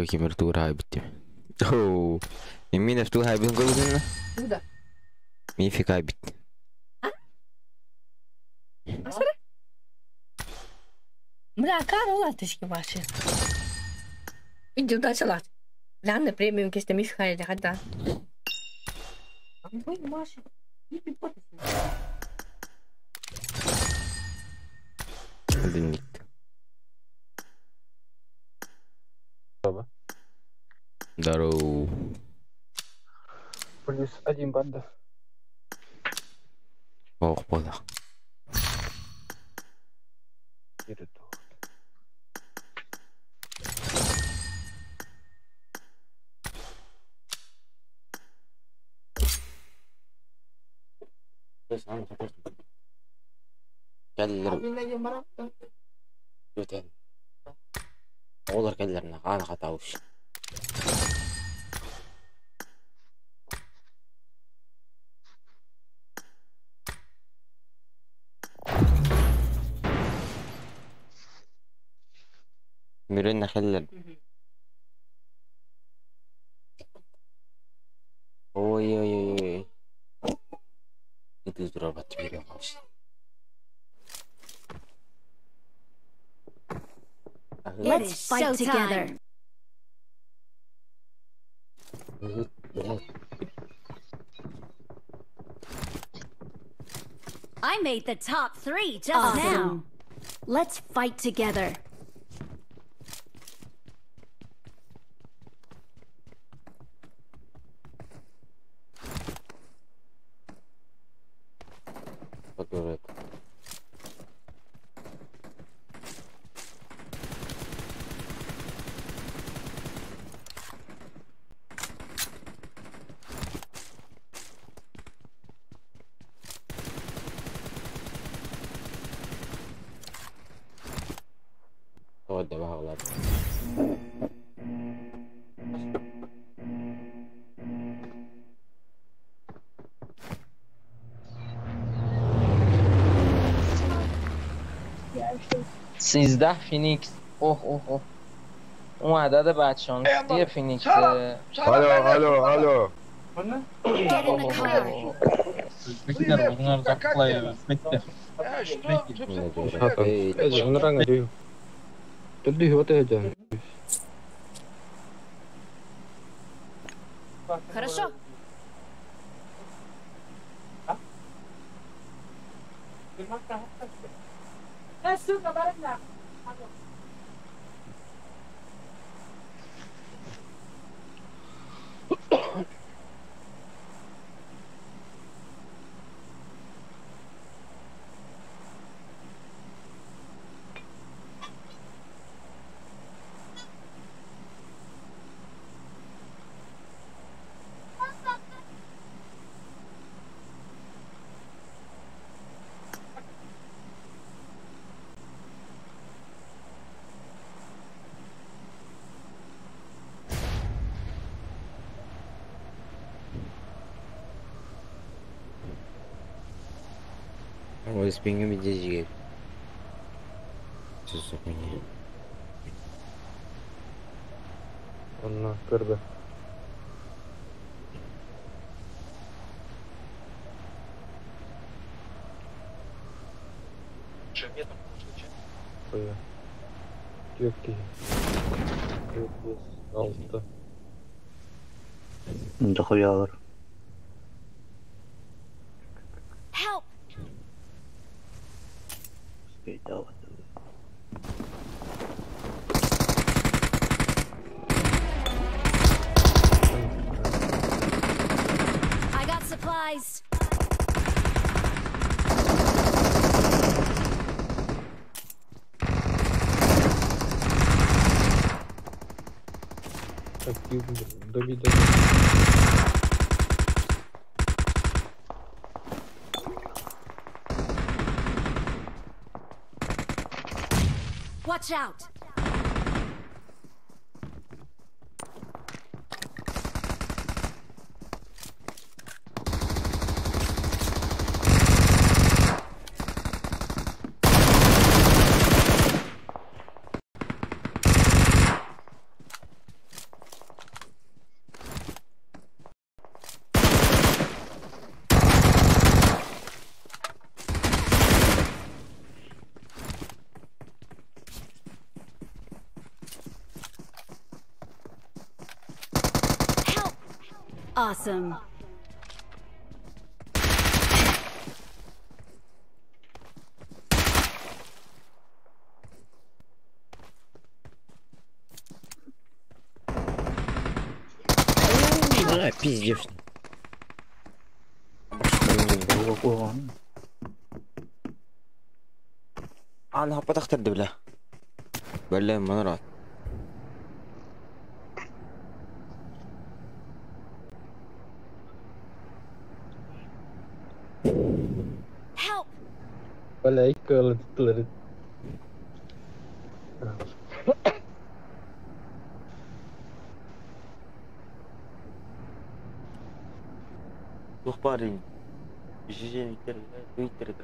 Ой, кемер тура битти. Оу. Мин эфту хайбын көргүннэ. Куда? Мифика бит. Асара? Бля, Карл атышки ваши. Иди удачи лат. Ладно, премиум кесте мифика или хада. Ой, Маша. Дневник. Здорово. Плюс один банда. Ох, бола. Кэллэр өтен. Олар кэллэрнэ хаана хатауш. Мирен хеллер. Ой ой ой ой. Ити турар бат берем. Let's fight together. I made the top three just now. Let's fight together. Вот давай, ладно. 13 فینیکس. اوه اوه اوه، اون عدد بدشانسی فینیکس. Алло, алло, алло. Get in the car. Хорошо. Ой, спингами здесь. Что за хуйня? Онна көрбө. Ой. Түөкки. 6. Дохуялар. Help! I got supplies. Так, добей, добей. Watch out! Awesome. А, пиздешь. انا هبط اختار دبله ولا ما نرى. Help! Валя, икколы туттулар. Туох баар Жижен иттер иттер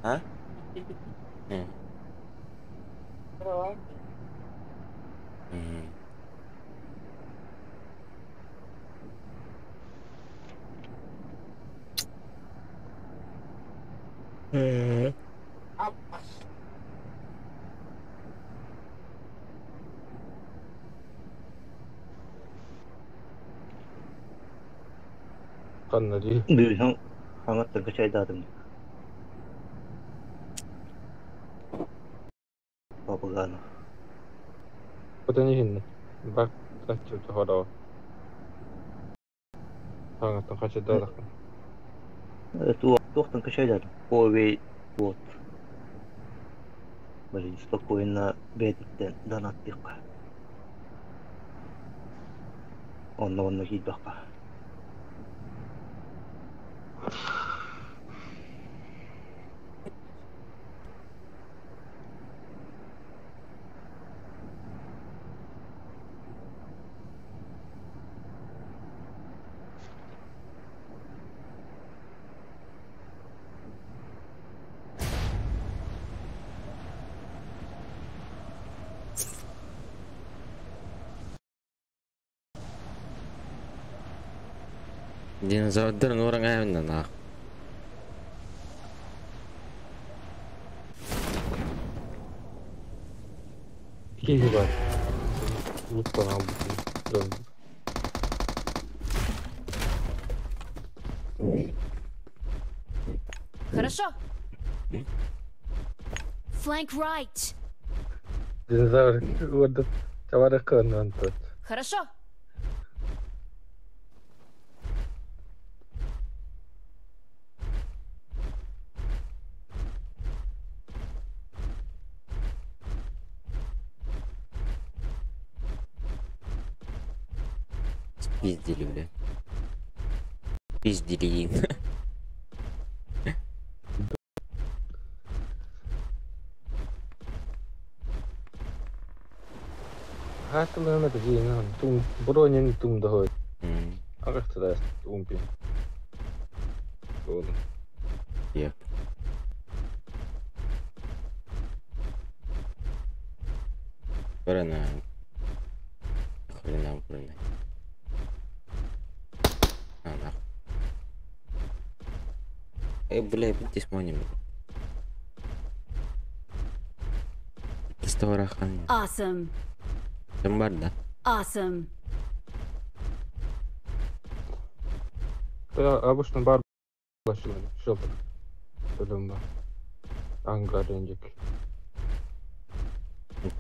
А? Ханна дии. Бүгүн хаҥаттан качайдаатым. Папагано. Потон иһиннэ. Бак таччы хороо. Хаҥаттан качайдаатахпын. Туохтан качайдаатым. Ковей вот. Блин, спокойно бэйэтиттэн донаттыахха. Онно онно киирбэххэ. Динозаврдар нуораҥ аһыннанаах. Киһи бар. Луттан албытым. Дön. Хорошо. Flank right. Динозавр уорда чавары кыаннан тут. Хорошо. Спиздили, бля. Пиздили. Хаатылыына тиийэн тум бронен тум дохой. Агахтадаас умпи. Туолун. Yep. Барана. Хрена брына. А, нахуй. Эй, бля, здесь моним. Тестоварахан. Awesome. Там бар, да? Awesome. Да, обычно бар шелтер. Өлөм бар. Ангар ренжик.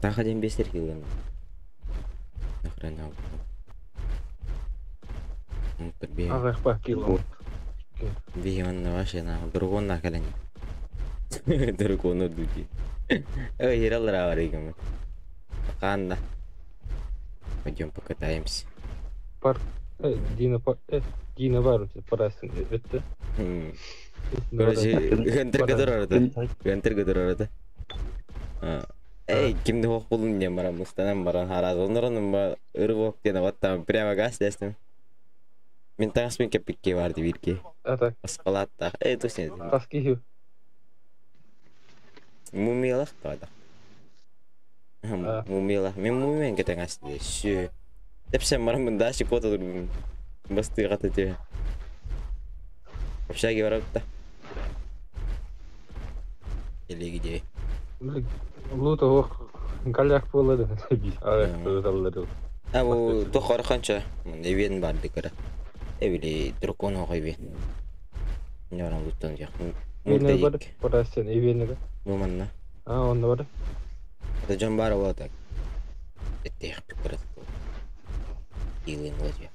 Таха ден бесер килген. Нахрена. Би. Агах ба кило. Би он вообще на другон на колени. Другону дуди. Эй, хирал раваригам. Канда. Пойдем покатаемся. Пар Дина пар Дина бар парасын өттү. Короче, Гантер который арада. Гантер который арада. Эй, кимди хок болун не барам, мустанам баран хараз. Онорон ба ыргок дена ватта прямо газ дестим. Мен тагас мен кепикке барды бирке. Ата. Аскалатта. Эй, точно. Таски хю. Мумиялах тада. Мумиялах. Мен мумиян кетен асты. Шү. Тепсем барам мында ши кота дурбум. Басты гата те. Общаги барапта. Или где? Лута хок галяк болду. Би. Агах таллары. А бу туох орохончо эбиэн барды кыра. Эбили дракон оҕо эбиэн. Ньорон луттан дьах. Эбиэнэ бар, парасен эбиэнэ. Бу манна. А, онно бар. Это дьон баар буола так. Эттээх кыра. Илин лодья.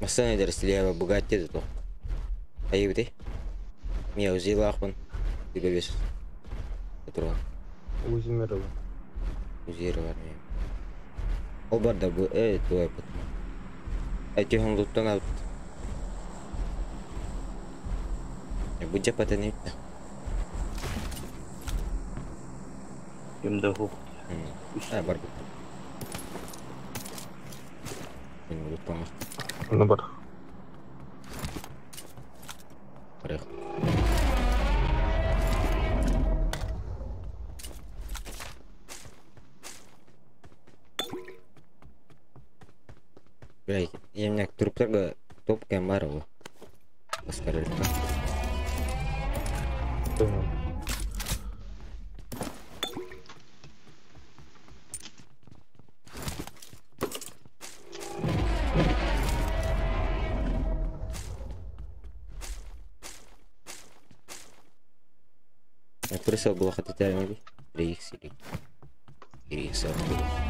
Массыына эдэр слева Бугатти да туох. Айыбыты. Мия узилаахпын. Түгэ бес. Туран. Узимер бар. Узира бар мия. Ол бар да бу туой пут. Эти он луттан алт. Бу жапатын итте. Ким да хук. А бар. Мен луттан Онно бар. Барых. Бля, я труптарга топ кем бар ол. Баскарылька. Присел было хотите maybe? 3x или 3x.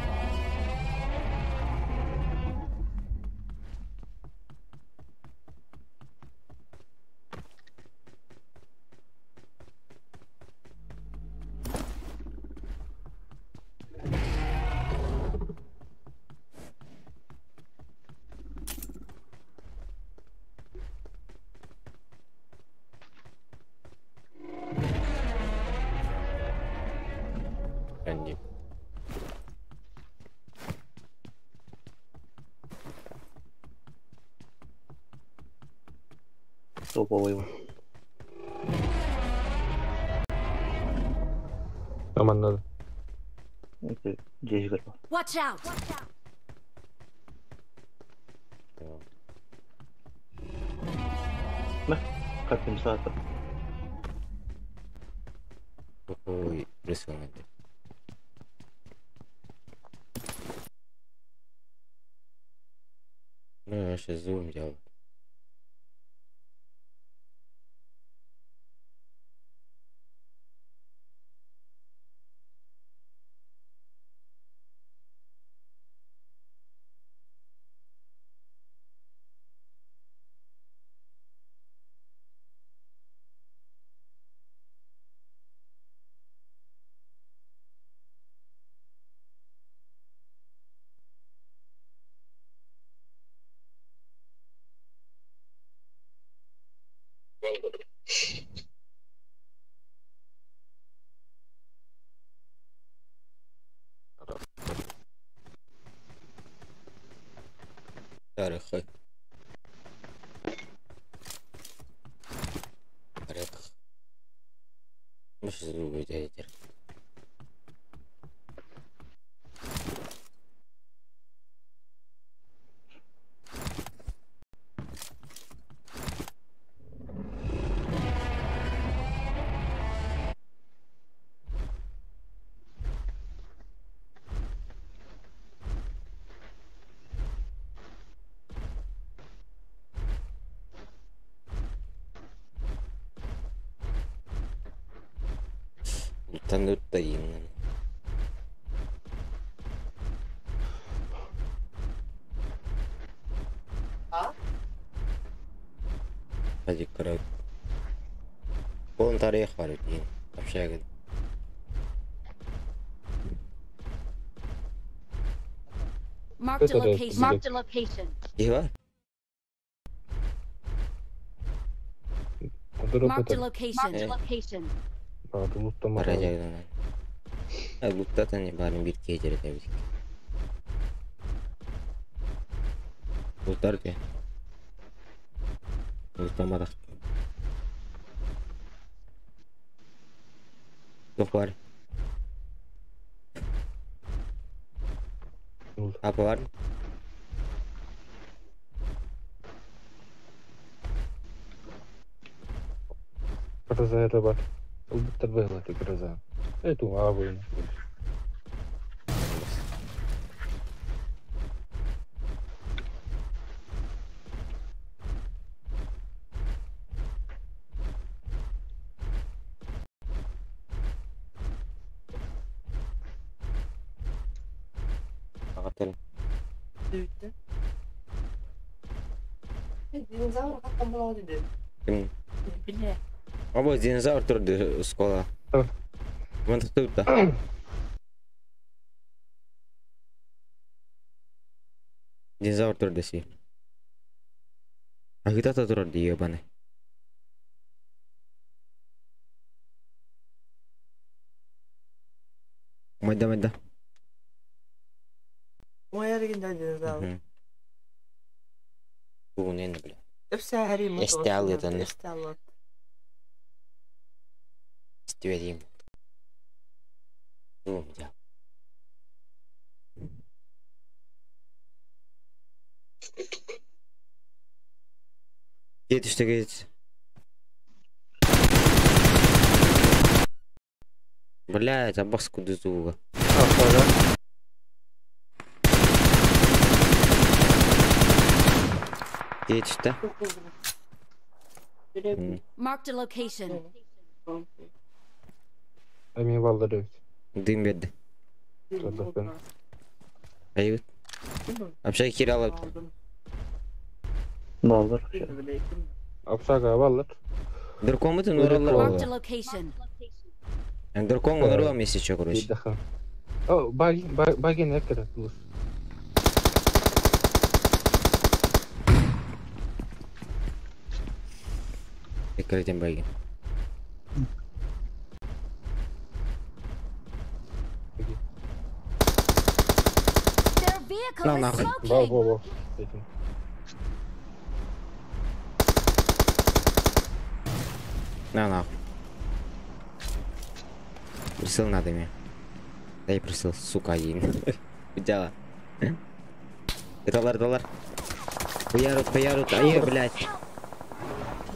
Анди. Топовый. Аман надо. Это здесь горба. Watch out! Как им сата? Ой, присел надо. Ну, я сейчас зум делаю. Тарых. Тарых. Может, звук дядя. Лутанут таиннан. Hadi kırak. Oğlum tarih var ödeyin. Общага. Marked a Это location. да. Marked a location. İyi var. Дроп Marked a это. location. Marked a Eh. location. Надо луттама. Барajagdan. Ha luttatan bari bir kecere tabii. Luttar diye. Lutlamadık. Yok var. Apa var? Паразайра бар. Ылбыттар быһыылаах гроза. Эту аабыйын. Аҕатыл. Дүйдү. Динозавр хаттан буолан dedi. Ким? Биле. Оба динозавр турду школа. Вон тут да. Динозавр турду си. А где-то турду ебаный. Майда, майда. Моя динозавр. Тугунен, бля. Эпсәһәри Эстәлыдан. Эстәлыт. Стюадим. Бум, я. Yetişti geç. Блядь, а баску дызуга. Yetişti. Marked a location. Эми балдар эбит. Дым берди. Көрдөппүн. Айыбыт. Общага кире алып. Балдар. Общага балдар. Дракон нуралар Marked a болду. location. Дракон нуралар если чё, короче. Биирдэхэн. О, баги баги некер плюс. Экретен баги. Their vehicle На is нахуй. Бау smoking. бау бау. Этим. На нахуй. Присыл надо мне. Дай присыл, сука, один. Удела. Доллар, доллар. Хуярут, хуярут. Ай, блядь.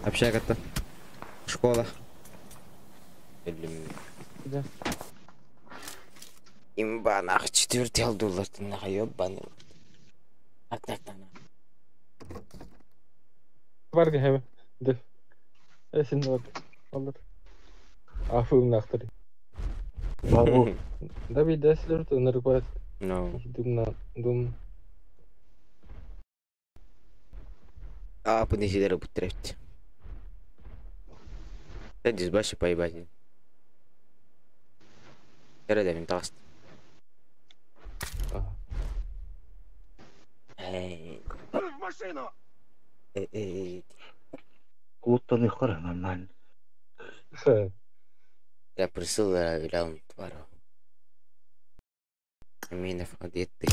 Общага-то. Школа. Да. Имба, нахуй, четвертый доллар, ты нахуй, ёбаный. Так, так, так. Барги хэвэ. Дэв. Эсин бар. Балдар. Афым нахтар. Бабу. Да би дэслэр төнөр бат. No. Думна дум. А, поднесидера бутрефт. Здесь баши поебать. Эрэ таст. Эй. В машину! Эй. Кулуттан yukarı нормально. Я присыл раунд твару. Минов, а где ты?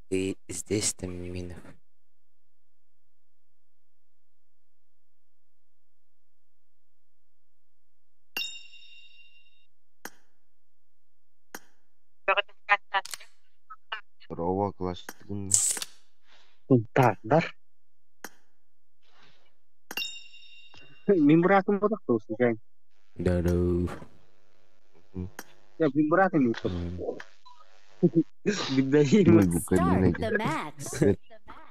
Ты здесь там, Минов? Здорово, класс. Тардар. Мин братым бодохтоосун жай. Здорово. Я мин братым Билбейм. Start the match.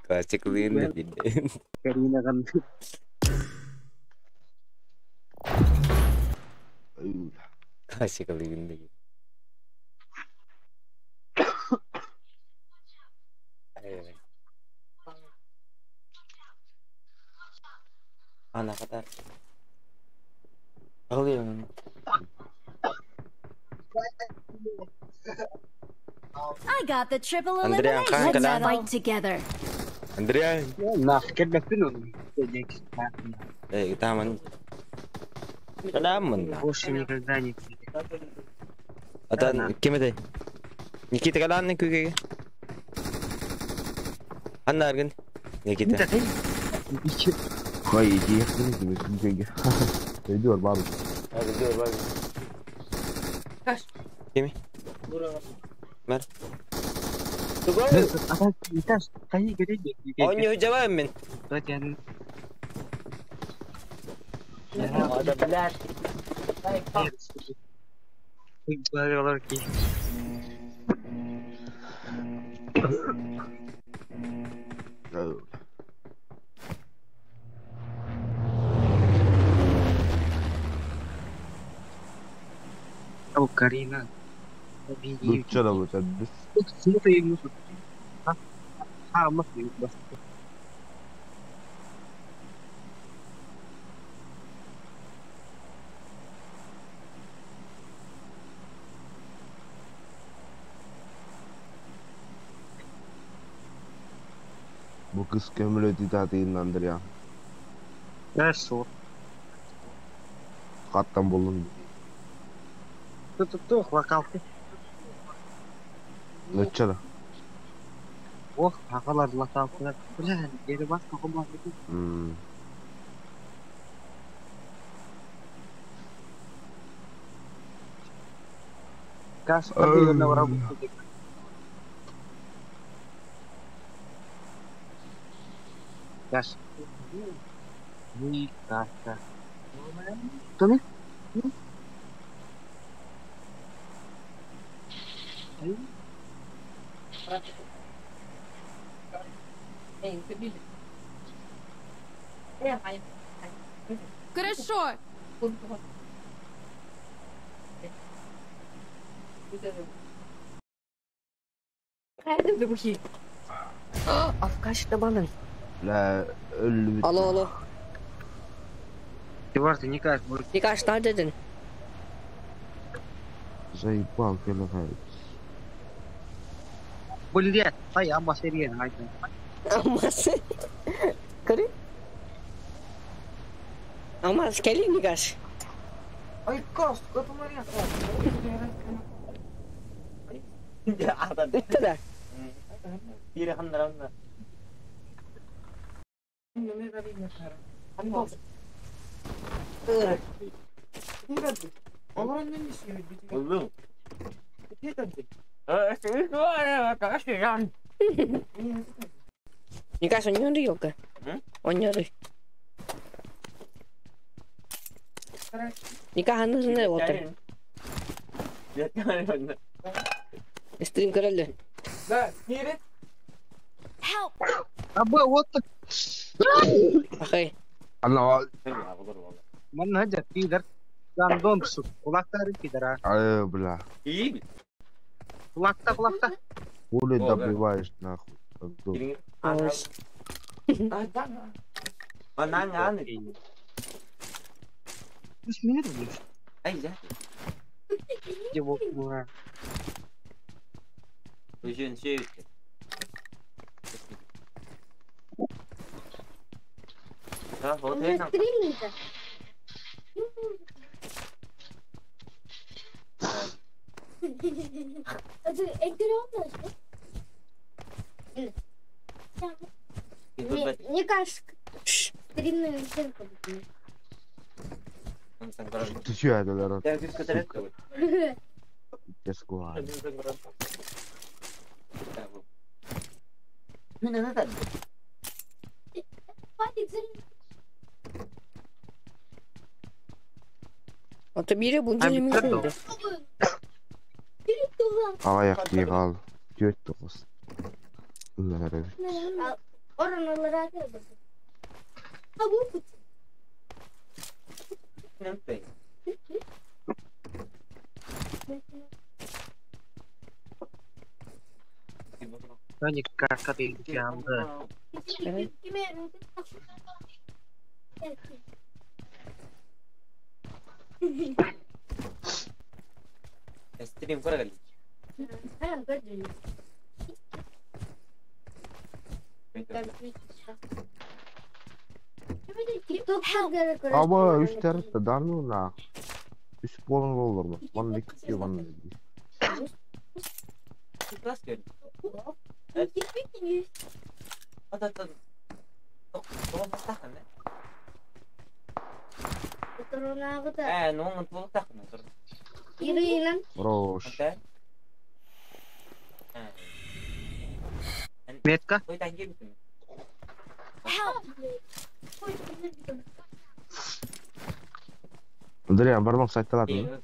Классик лын. Карина ган. Классик лын. Ана катар. Алыйм. I got the triple Andrea, elimination. Let's kanka. fight together. Andrea. Нах келбеппин ону. Эй, таман. Каламын. Больше никогда не. Ата ким этэй? Никита калаанны күгеге. Анна аргын. Никита. Хай, иди, күгеге. Өйдүөр бабы. Өйдүөр бабы. Каш. Кими? Мэр. Ата Иташ, кайы керек? Оню жабам мен. Батян. Да, блядь. О, Карина. Лучше лучше. Bu kız kömürü tatayın Andrea. Хорошо. Хаттан болун. Тут локалки. Лучше да. Ох, агалар локалкалар. Бля, geri bas kafama. Газ на работу. Газ. Никак. Томми? Хорошо. Алло, алло. Ты вар, ты никак. Никак, что dedin? Заебал, келе. Блядь, ай, амма серия, ай. Амма Көрü? Амма скели никаш. Ай, кос, кот Мария. Үттэ да. Никаш, онньору елка. Онньору. Никаш, анны отыр. Стрим көрөллөр. Да, Кирит. Help! Абы, вот. Ахай. Ана. Ман пидор. Гандон сук. Кулактары пидора. Ай, бля. Кулакта, кулакта. Хули добиваешь нахуй. Мне кажется, стримную стенку. Ты чё это, народ? Ата бире бу делимин. Аяк дигал. Төт тоғыз. Стрим көргәли. Аба үч тарапта да ну на. Үч полный доллар бар. Ван икки, ван. Хорош. Метка. Help! Андриан, бармак сайталатын.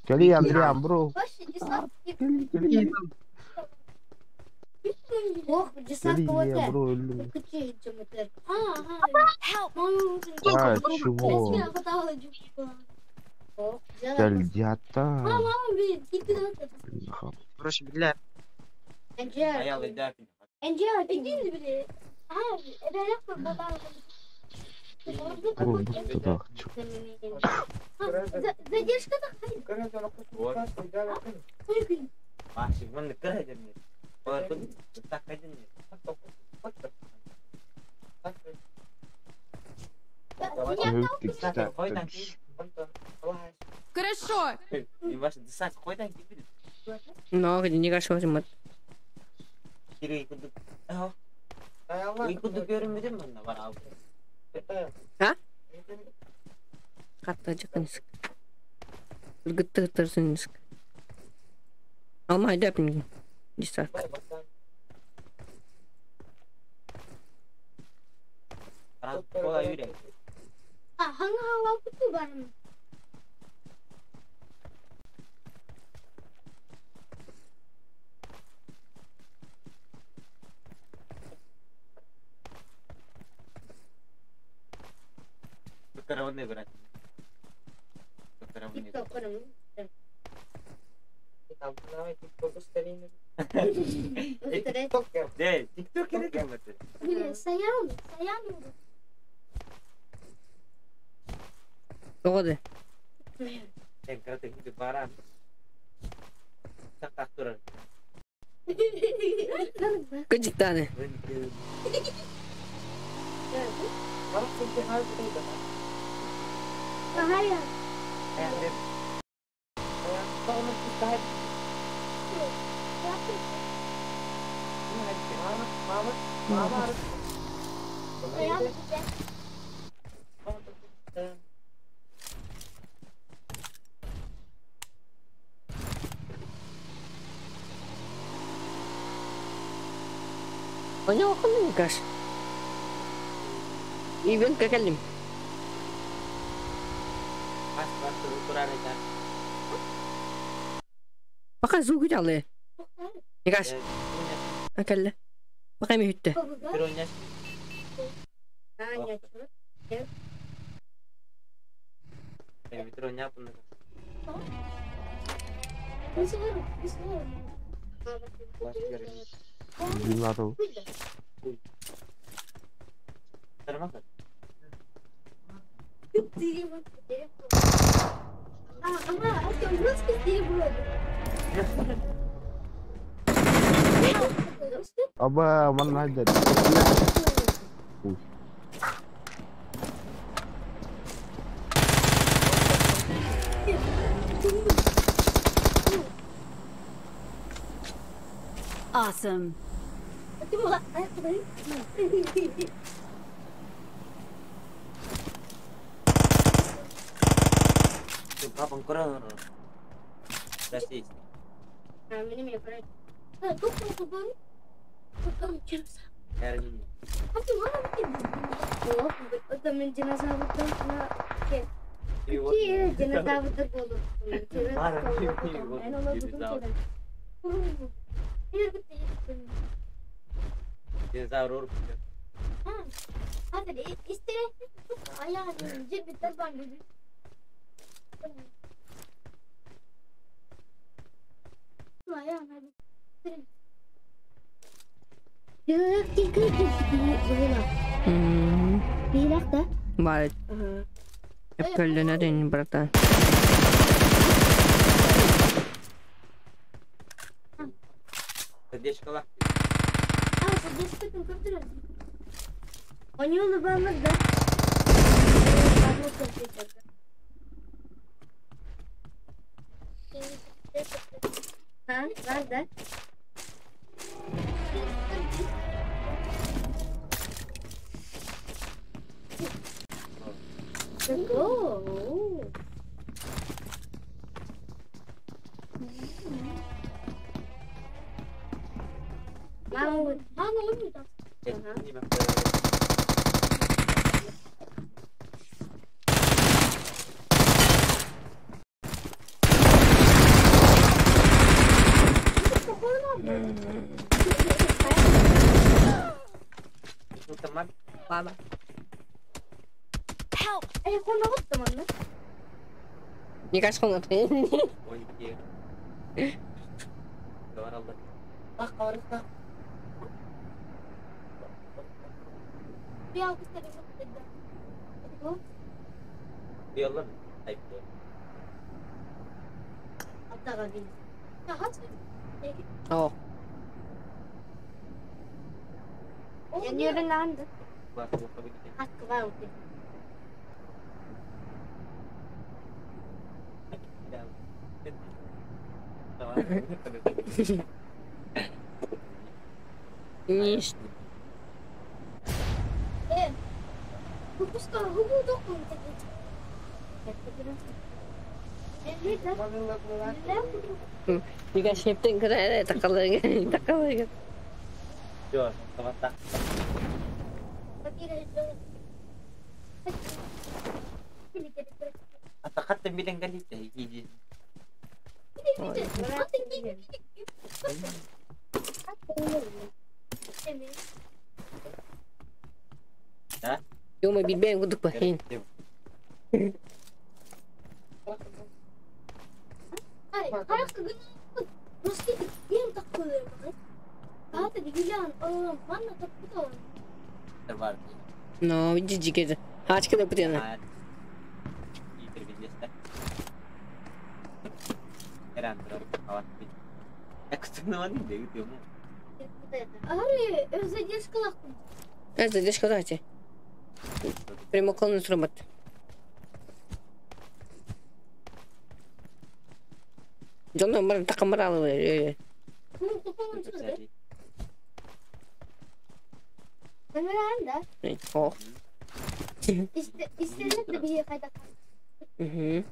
Кели, Андриан, бро. Ох, Кели, десятка вот это. бро, өллүм. Help! А, чего? Кел, диата. Короче, бля. Бро, бу туда. Задержка. Хорошо. Но, не кашвазымат. А? Қатта жақынсық. Үргітті тұрсынсық. Алмай деп десак. Тоғыды. Күнчіктаны. Оня оқының каш. Ивен какалим. Бақа зу күдалы. Никаш. Акалла. Бақа ми хүтті. Динатов. Аба, манна хайда. Awesome. Бар. Эпкөллөнө братан. Баба. Help! Мне кажется, он 12. Oh. You guys shifting kena takal takal lagi. Yo me bilben кудук бахин. No, GG. Хачка да. Задержка. Прямоугольный робот. Дьонно бар такамаралы. О. Угу.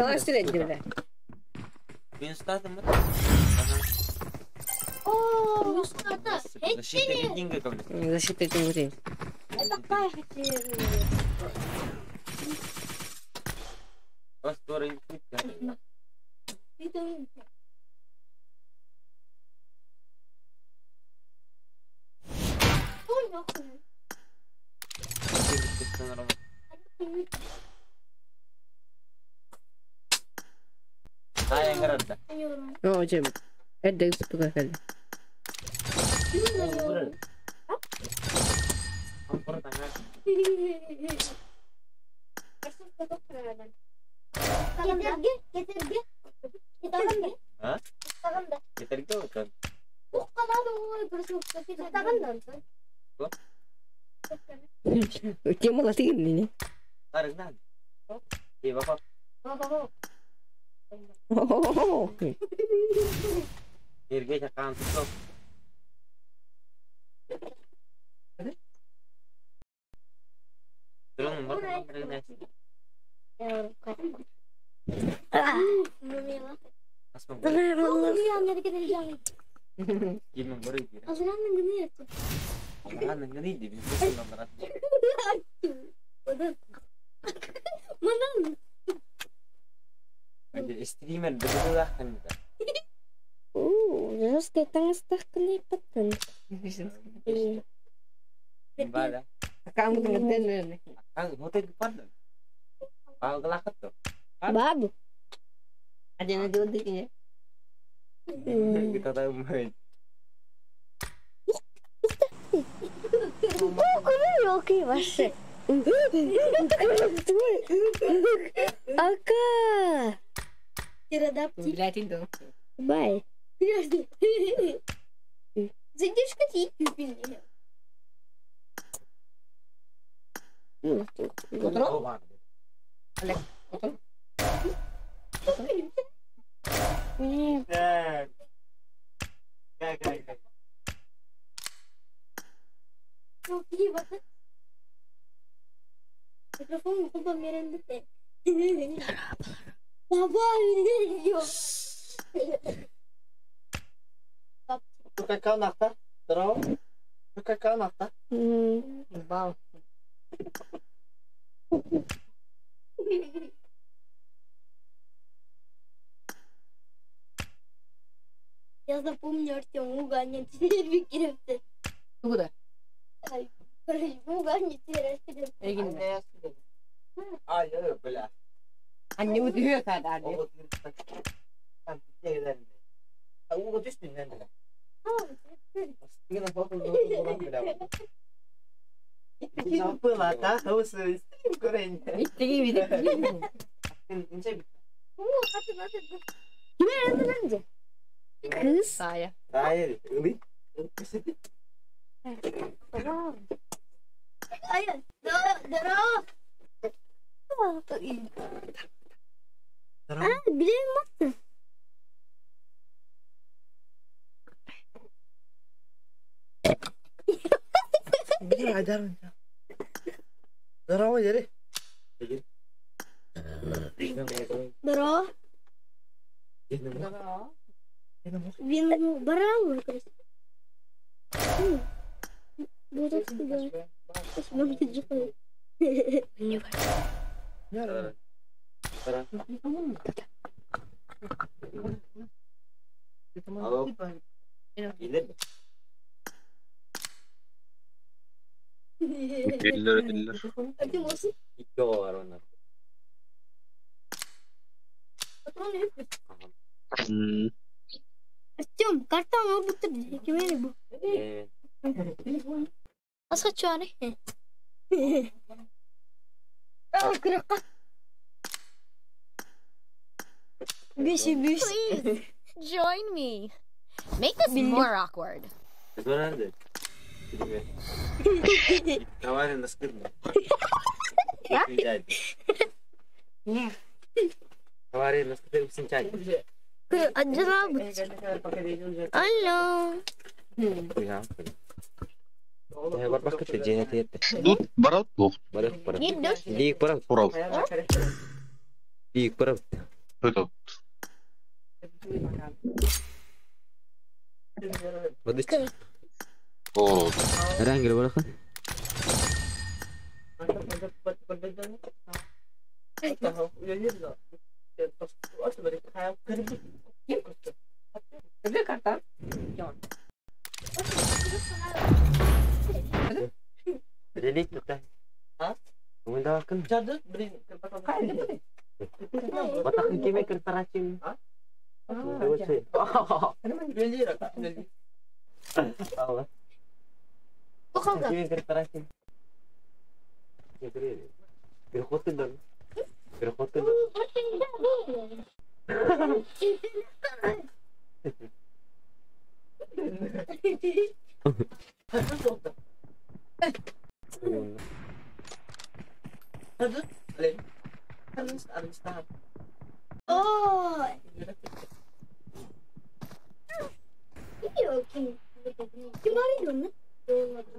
Защита рейтинга. А? Кетерге отон. Тема латыгын. Арыгнан. Ти бапа. Эрге жакан тутуп. Drone бар. Стример бирде. Жесткий таңыстақ. Бада. Акаң hotel падна. Алгылакытты. Бабу. Адена дилдики. Тогда мы Вообще. Ака. Бай. Так. Как, как, как. Бау. Я запомню, Артем, уганя теперь. Тугуда. Уганя теперь. Эгин. Ай, бля. Анне өтү тада. Уго түстүн. Кыз. Сая. Hayır, ылый. А, билем. Здорово. Він баран використав. Буду сказати. Алло. İleri mi? Eller eller. İki var onlar. Hmm. Артем, карта мабуть, кімері був. Evet. Асқа чуары. Кырыққа. Бесі бес. Please join me. Make this more awkward. Kız var nerede? Bilmiyorum. Tavares nasıl kırdın? Tavares nasıl kırdın? Аджана. Алло. Барбак женет етті. Тут барат лох. Барак барак. Гиддос. Лик барак. Урал. Лик барак. Это Водич. о, Рангел барак. Карта. Лелик тута. Мында бакын. Батак кеме кыртарачын. Алла. Кеме кыртарачын. Переход кылдым. Переход кылдым. Oh. Kim arıyor onu?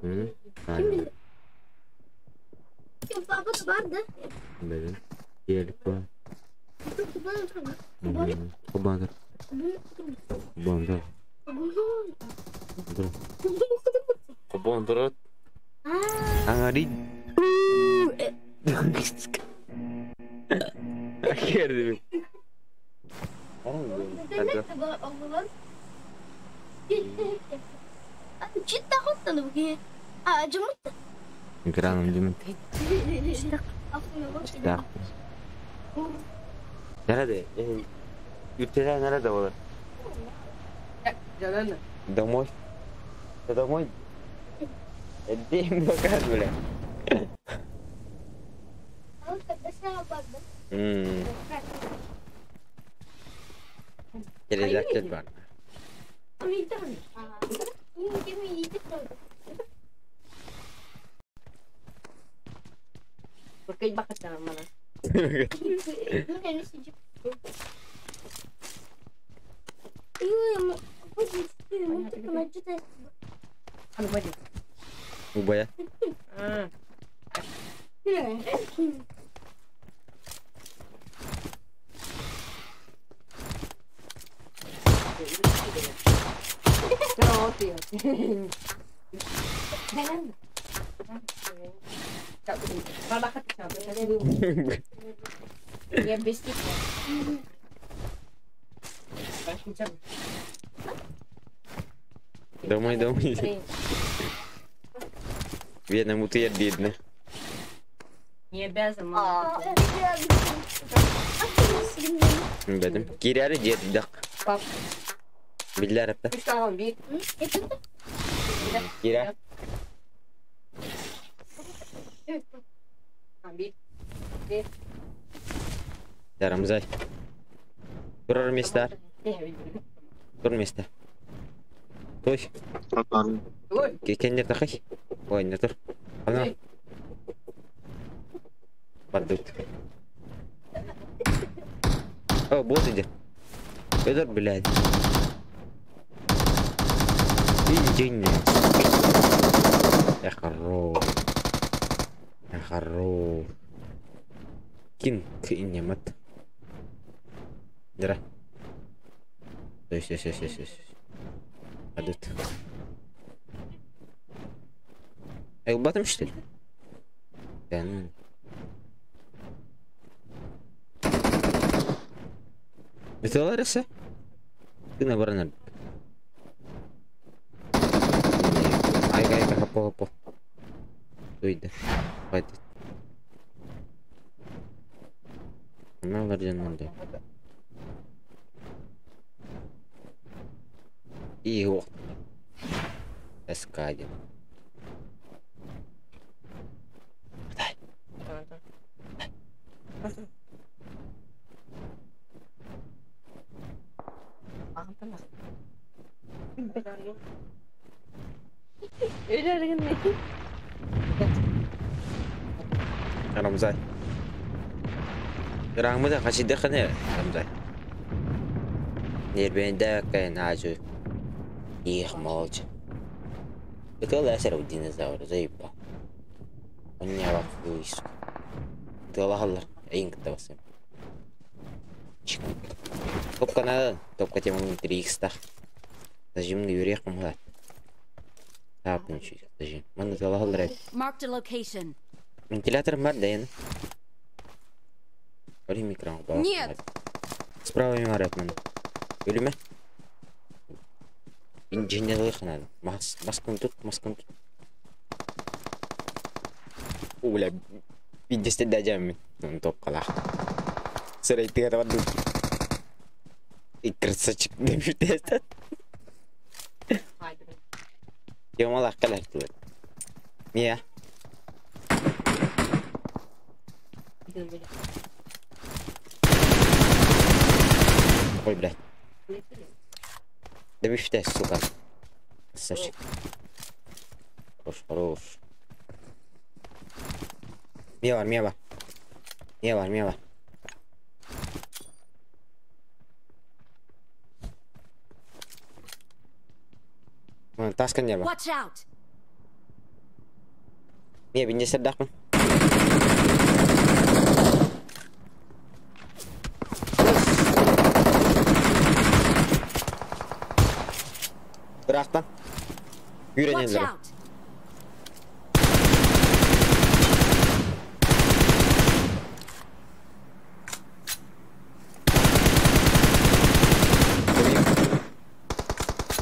Hı? Kim bilir? Kim baba da vardı. Benim. Diyelik var. Kubandır. Kubandır. Kubandır. Angari. Girdi. Nerede? Ülkeler nerede olur? Домой. Домой. Эдим показывали. Gelecek var. Ubaya. Домой, домой. Бедному ты бедный. Не обязан. Бедім. Кирәре деддік. Билләр әпті. Кирә. Ярамызай. Турар местер. Тур местер. Той. Кеннер тақай. Ой, не тур. Ана. Бардут. О, бот иди. Федор, блядь. Иди не. Я хорош. Я хорош. Кин кин мат. Дра. Стой, стой, стой, стой, стой. Адут. Эй, батым что ли? Да, ну. Биталарысы? Ты наоборот. Ай, ай, хапо, хапо. Туйды. Хватит. Надо. И вот. СК1. Дай. Рамзай. Рамзай, хасидехане Рамзай. Нербенде кайнажу. Их молча. Это лесер у динозавра, заебал. Он не вакуис. Ты лахалар, инк тавсым. Топка надо, топка тема 300. Зажим на юрех мгат. Тапничай, зажим. Ман залахалар. Вентилятор марден. Микро. Нет. Справа мимо рэпман. Или Инженерлых надо. Маскун тут, маскун тут. О, бля, 50 дадям. Ну, топка лах. Сырой ты этого дух. И красавчик дебют. Я мало калар тут. Не. Нахуй, блядь. Добивте, сука. Красавчик. Хорош, хорош. Мия бар, мия бар. Мия бар, мия бар. Таскан не бар. Watch out! Мия бинje сердахмын. Bıraktan. Watch Yürü out!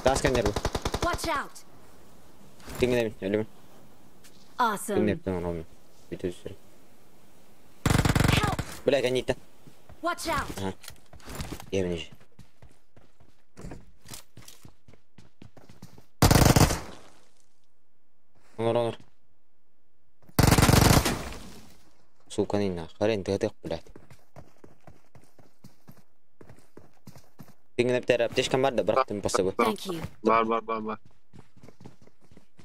Таскан не бар. Watch out! Dinle öyle mi? Awesome. Dinle tamam. Bir sürü. Help! Бля, они-то. Watch out! Ага. Я вниз. Онор, онор. Сука, не нахрен, ты это, блядь. Dinle bir tane аптечкам бар да bıraktım pası bu. Thank you. Бар бар бар бар.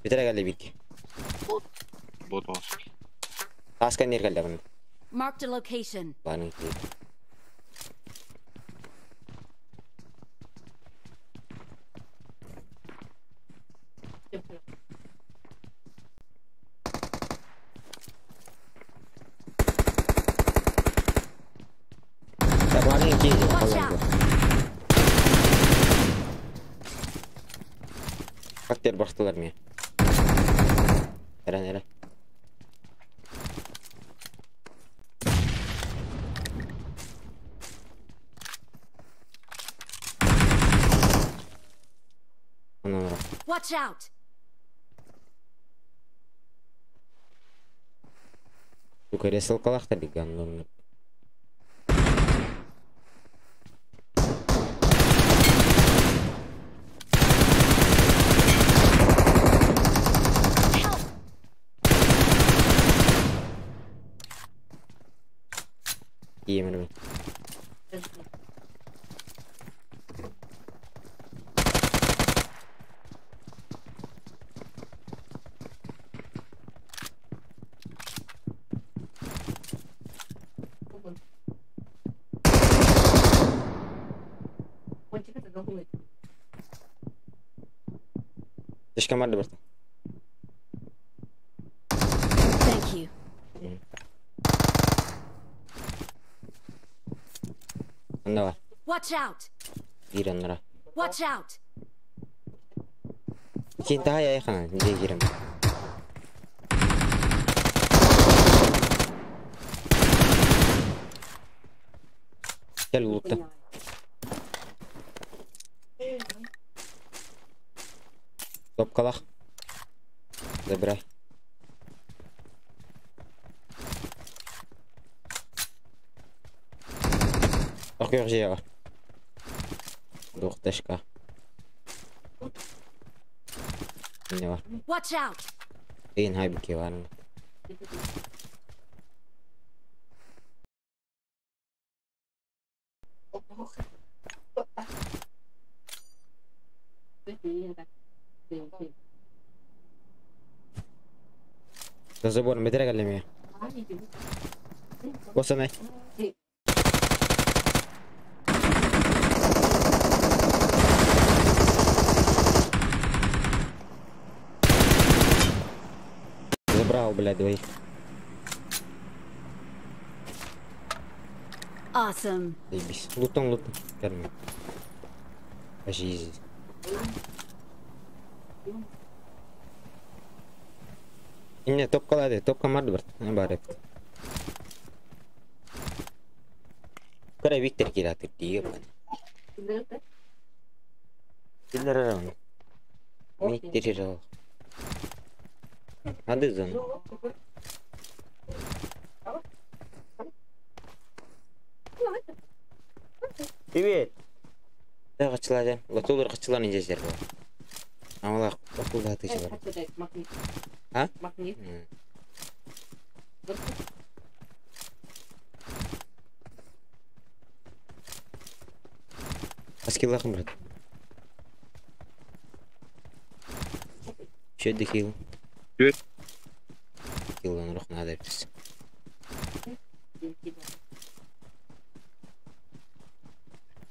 Bir tane geldi bir iki. Bot var. Таскан yer geldi bunun. Marked a location. Bana Watch out! Bak baktılar mı? Nere nere? Watch out! Yukarıya sılkalak da bir gandonlu. Help! İyi mi? Слишком мало просто. Thank you. Давай. Watch out! Girin ora. Watch out! Keyin daha yayqan, nega girin. Gel loot'ta. Топкалах. Забирай. Ох, я var. Двухташка. Ne var? Watch out! Yine halbuki var mı? За забором бетере келлеме. Босанай. Забрал, блядь, двоих. Awesome. Заебись. Лутом, лутом. Карми. Вообще изи. Не, топка лади, топка марды бар. Не бар эпт. Кара Виктор кираты тиеп. Киллер раунд. Виктор раунд. Надо зон. Привет. Да, качылар. Лотолор качылар не жер. Амала окулда тыжылар. А? Хаскилахым брат. Чөдді кил. Чөд. Килдан рух надо бис.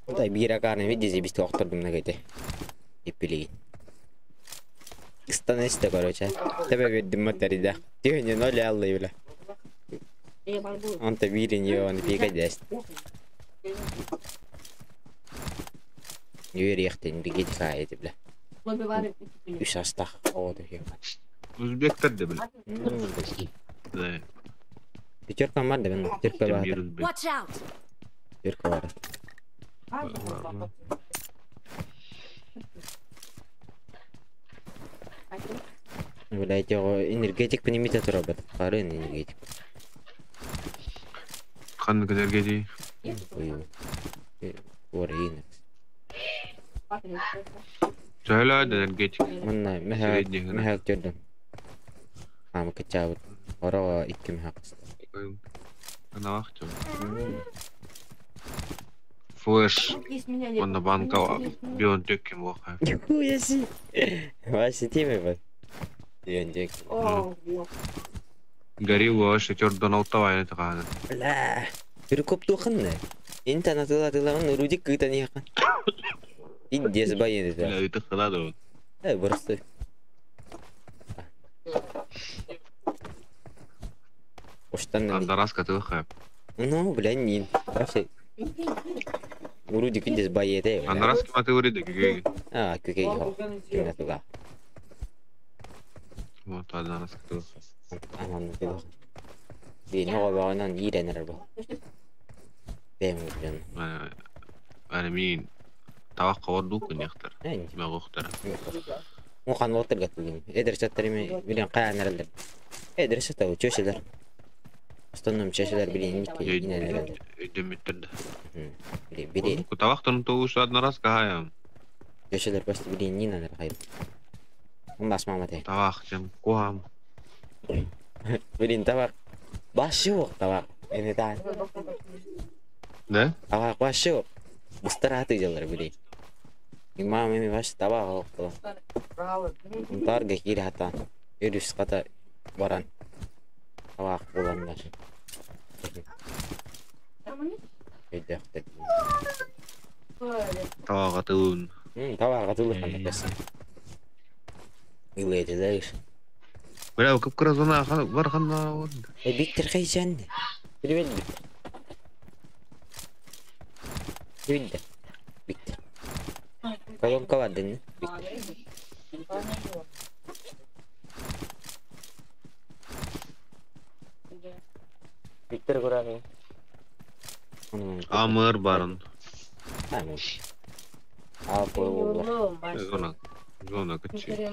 Дай бира карны видите, бис тоқтырдым нагайте. Иппилигин. Станесте, короче. Тебе бердим материда. Түйіне ноль аллы бля. Онта бирин йоны пика дест. Юрияхтен бигит хайды бля. Үш астах оды Узбектер де бля. Да. Пятерка бар да мен пятерка бар. Watch out! Пятерка бар. Блять, энергетик пнемите турабат. Қарын энергетик. Қанды энергетик? Ой. Ор инекс. Söyle энергетик. Мына мехак жүрдüm. Ама качабыт. Ора икки мехак. Ана вахтю. Флэш. Онна банка бионтеккем воха. Нихуя си. Вася теме бар. Бионтек. Горилла шетер алтавайны таганы. Бля. Перекоп тухынны. Инта натыла тылагын рудик кыта не якын. Индес баян это. Бля, это ханада. Э, просто. Оштан. Андараска тылха. Ну, бля, нин. Вообще. Урудик индес баян. Андараска маты уридик көкеги. А, көкеги хо. Кимна туга. Вот андараска тылха. Анан тылха. Би нога баганан иренер бу. Бэм блин. Ана мин таваққа ордукун яхтар. Мегохтар. Мухан отыр гатылым. Эдер чаттарыми билен каянаралдар. Эдер чаттау чөшелер. Основном чөшелер билен нике иненералдар. Өйдөмүттер. Били. Тавақтан тугуш одноразка хаям. Чөшелер просто билен нинанар хайп. Умбас мамате. Тавақ жем куам. Билен тавақ. Башы yok тавақ. Эне тан. Да? Тавақ башы yok. Быстыраты жалар билен. Мама эми баш табак алып Тарга кири хата. Өрүс ката баран. Табак буландар. Өйдөктөр. Табак атылын. Табак атылын кандай Илетилер. Бля, кып-кыра зона бар ханна. Э, Виктор кайжан. Билбедим. Билди. Виктор. Колонка бар дедин. Виктор. Виктор көрөм. Амыр барын. Амыр. А, Зона. Зона кычы.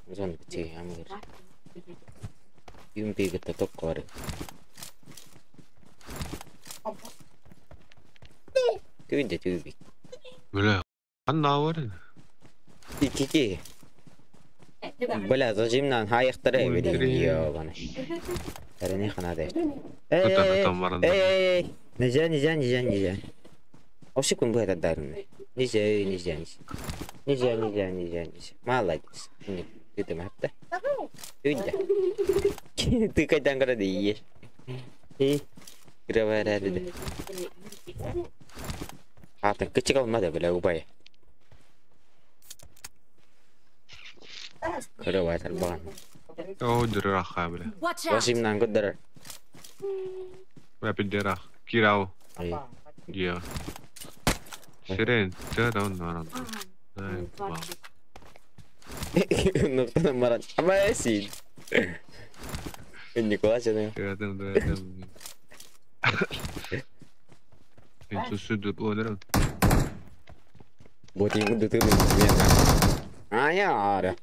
Зона кычы, амыр. Юмпи гытта токко бар. Түйінде түйбик. Бля, ханна бар. Икики. Бля, зажимнан хайықтыры билин ёбаны. Әрене ханада. Эй, эй, нельзя, нельзя, нельзя, нельзя. Вообще кун будет отдарен. Нельзя, нельзя, нельзя. Нельзя, нельзя, нельзя, нельзя. Молодец. Ты мапта. Түйінде. Ты кайдан карады ешь. И кроварады. Атын кычык алмады бля убай. Кровать албан. О, дыраха, бля. Вашимнан көддөр. Бля, пидерах. Кирау. Я. Сирен, ты там наран. Нуктан маран. Амайсин. Никола жана. Ты там. Инсусуду олерен. Ботин удуту мен. А я ара.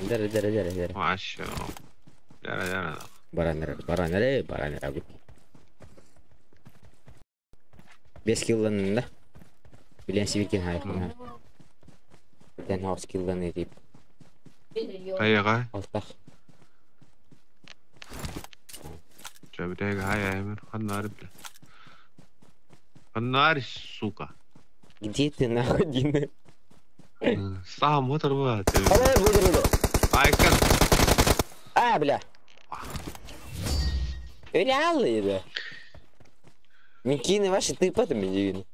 Дere dere dere dere. Маша. Дere дere. Баранер, баранер, баранер. Бес килланын да. Билен сибиркен хайқын. Билен хаус килланы deyip. Тайга. Алтах. Чабитега хай аймер ханнар бile. Фонарь, сука. Где ты нахуй, Дина? Сам оторвать. Алай, выдернули. Айкон. А, бля. Реально, да. Микины ваши ты потом иди.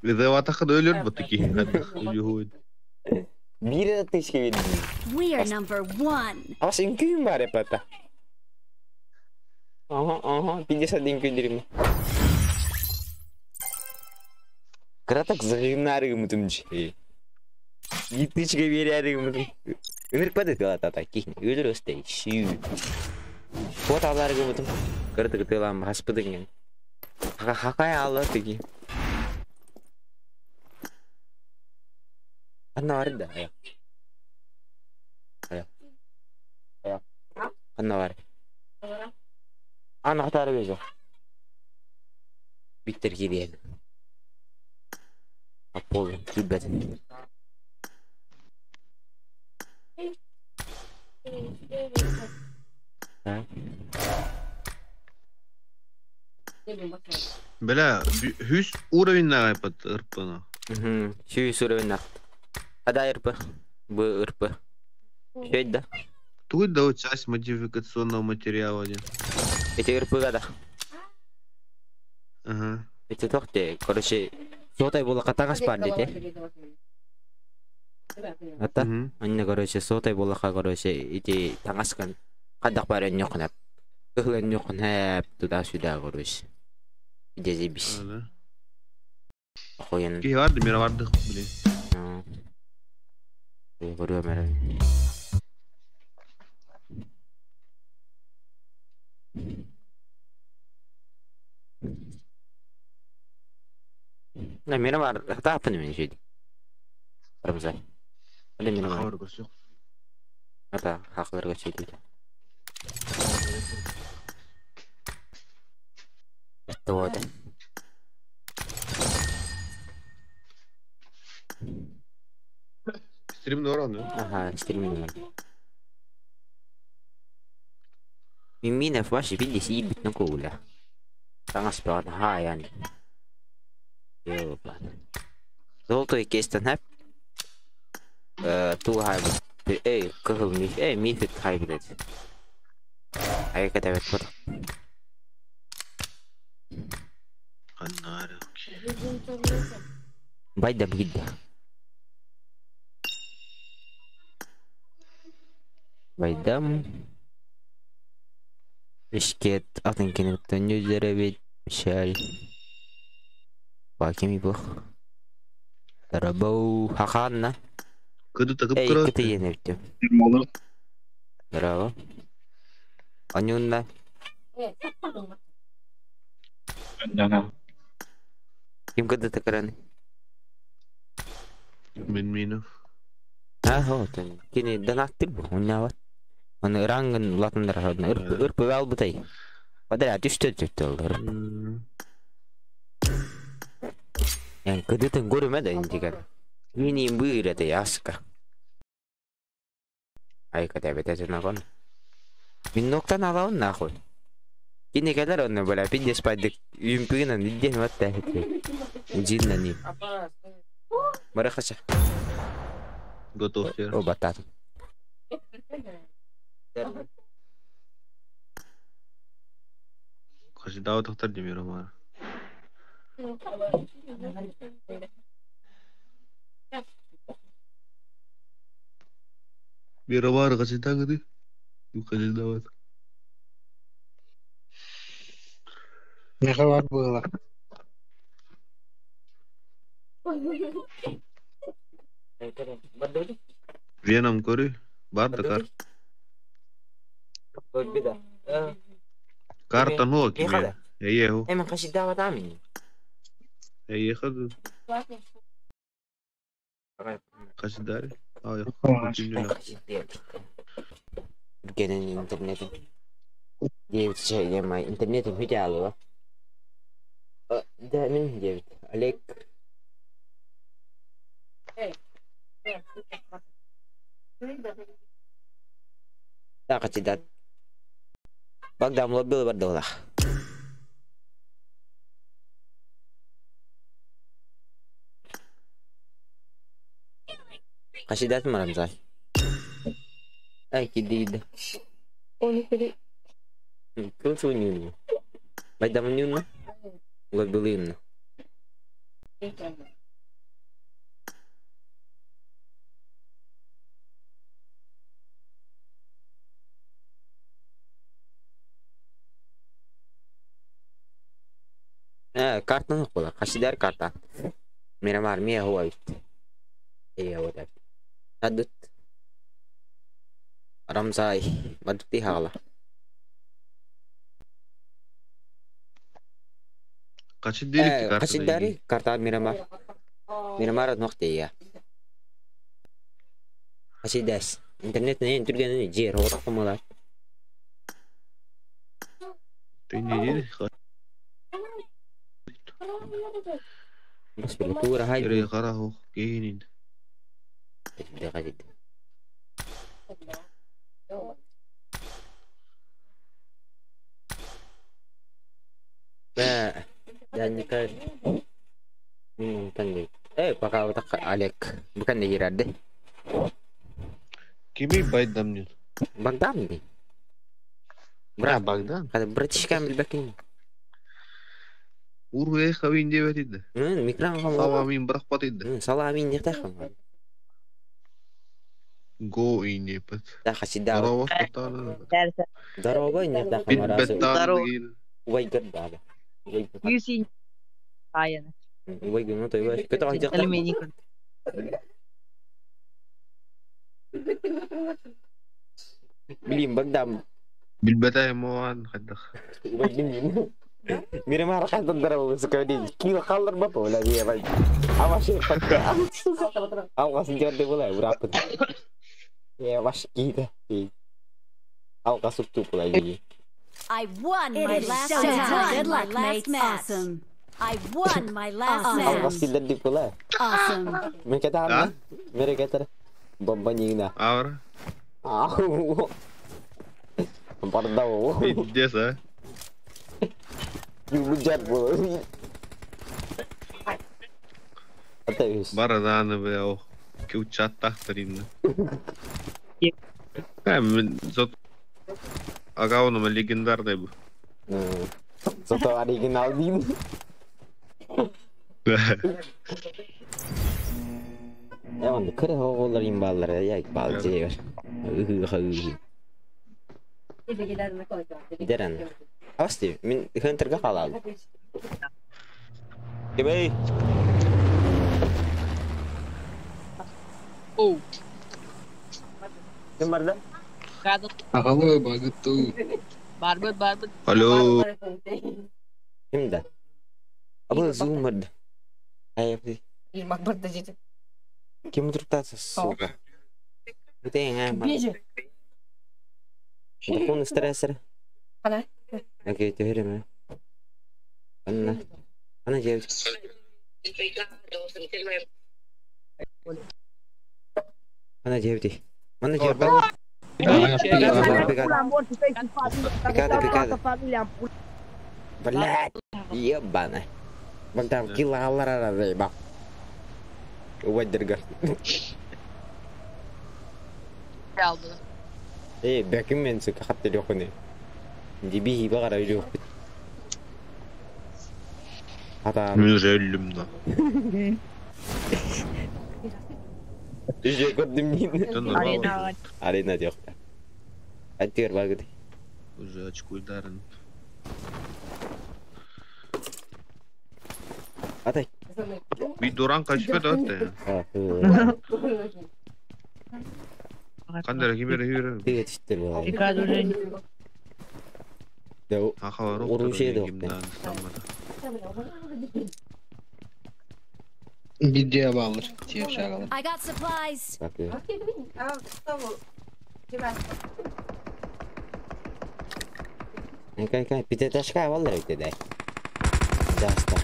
Видеватах өлөр бу таки. Бир тысяча видно. We are number one. А вас инкюм баре пата. Ага, ага, 51 күндерім. Краток загинары мутумчи. Гитничка берәрі мутум. Өмір падает пилата таких. Өлөр өстэй. Шүү. Вот алар мутум. Краток тылам хаспыдың. Хакай алла теги. Анна бар да. Ая. Ая. Ая. Анна бар. Анна хатары бежо. Биттер кириэн. Аполлон килбет. Бля, хүс уровень нагайпат ырпына. Сүүс уровень нах. Ада ырпы. Б ырпы. Шөйд да. Тут да вот часть модификационного материала один. Эти ырпы гада. Ага. Эти тохте, короче, сотай бола катагас бар дети. Ата, анна короче, сотай бола короче, эти тангаскан кадак бар нёкнап. Кыхлын нёкнап туда-сюда, короче. Иде заебись. Охуенно. Ки барды, мира барды, блин. Говорю, мира. На мира бар, хата мен жейді. Барымызай. Ада мира бар. Ата, хақыларға сөйдейді. Это вот. Стрим норан, Ага, стрим норан. Мимина ваши види сиит нукула. Тангас пaan haajan. Joo, Золотой кестен хэп. Ту хайб. Эй, кыхыл миф, эй, мифит хайб дед. Айка давет фото. Аннары. Байдам гидда. Байдам. Ишкет атын кенеттен жүздері бет. Мишель. Бакими бу. Дарабау хаханна. Кыды такып Эй, кыра. кыты енептим. Браво. Анюнна. Ким кыды тыкыраны? Минминов. Ахо, тен. Кини данаттыр бу. Уннават. Оны рангын латындар хадна. Ырпы вал бутай. Падара түштө түштө ол. Ян кыдытын көрүмө да интигер. Минин быыраты яска. Айка тебете жана Мин ноктан алабын нахуй. Кини келер онны бля пиндес паддык юмпигинан идден ватта хетри. Ужинна ни. Барахаша. Готов. О батат. Хажидава тохтар демир омар. Мировар хажидагы. Хажидава. Не хабар было. Веном көрү. Бар да кар. Беда. Карта ну киме. Эйеху. Эмен хажидава тамин. Эйеху. Хажидари. Ай, Генен интернетин. Девять чай, интернетим идеалы. Да, мин девять. Олег. Так, хажидат. Багдам лобил бардалах. Кашидат марамзай. Ай кидид. Кыл нюнну. Байдам нюнну. Лабилинну. Картаны кола. Кашидар карта. Мирамар мия хуа бит. Ия вот так. Адут. Рамзай. Мадути хала. Кашидари карта Мирамар. Мирамар нохте я. Кашидас. Интернет не түргенini жер орақымалар. Ты не дели? بس بالكورة هاي يري قراه كينين. بدي غادي. ما يعني كان من eh bakal tak alek bukan di deh. Kimi baydam nih. Bagdam nih. Berapa Bagdam? Kata British kan bakin. Урве хавин дебетиди. Микран хам. Саламин бирахпатиди. Саламин дехтахам. Го инепет. Да хасида. Здорово. Здорово инехтахам. Здорово. Вай гад. Юси. Аяна. Вай гад, ну той вай. Кето ханжа. Блин, Богдан. Билбетай моан хадах. Блин. Мирамар хадда здорово, сука, кило халлар бапа, бля, я А вообще, А у вас идет была, урапа. Я ваш кида. Алка супту была. I won my last match. Good luck, mates. Awesome. I won my last match. Алка кида ди была. Awesome. Мен кета, Мере кета. Бомба нигна. Аура. Ау. Бардау. Пиздец, а? Бюджет было. Бараданы, бля, ох. Кеучат тахтаринна. Зато Агауном легендарный был. Зато оригинал дин. Да. Я он кыра оғолар имбалар, я балжы бар. Дерен. Асти, мен Хантерга қалады. Кебей. Оу. Ким бар да? Ағалы, багытту. Барбыт, барбыт. Алло. Ким да? Абы зум бар. Ай, апты. Илмак бар да жети. Ким тұрыптасы, сука. Бүтең, а. Бежи. Дохуны стрессер. Ана. Окей, төһөрөмө. Анна. Анна девочка. Анна девочка. Анна девочка. Пикада, пикада. Блядь, ебана. Богдан, кила аллара заебал. Уводдерга. Эй, бәкім мен сука хатты лёхуны. Дебихи бағара лёх. Ата. Мен уже өлдім да. Уже көрдім нені. Арена. Арена жоқ. Әттер бар кіді. Уже очко дарын. Атай. Би дуран қашпеді атты. Қандара кимере хибере. Тиге түштер болады. Пикада уже. Оружие да. Видео балыр. Тиеп шағалар. I got supplies. Кай кай, пятиэтажка баллар өтеді. Жастар.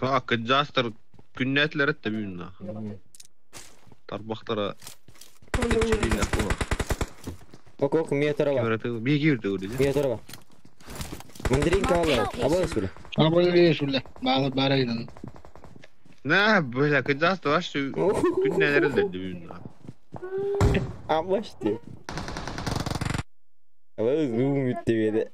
Фак, жастар күннәтлер етті бүйінна. Тарбақтара Ок, ок, мия тарава. Мия кирді көрді. Мия тарава. Мандаринка баллар. Абай сүлі. Абай сүлі. Балы бара идан. На, бля, когда оставашься, күн нәлер деді. Амашты. Aba zoom bitti beni.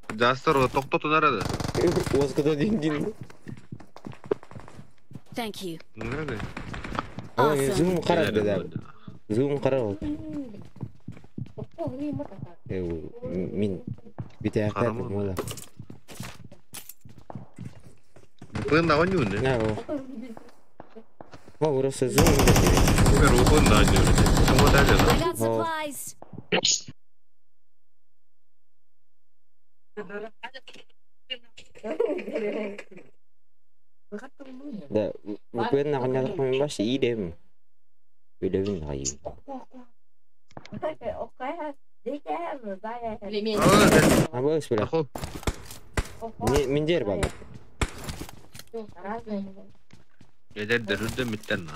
Жастар тоқтотун арады. Оскада дин. Thank you. Nerede? Aba zoom karar dedi abi. Zoom karar oldu. Min bir tane mola. Пын да ойнуны. Ne bu? Ma burası zoom dedi. Pero пын да ойнуны. Кому дали? I got supplies. Да, bu ne kadar baş iyi değil mi? Öyle hayır. Aba bismillah. Min der baba. Eder de rüdde mitten.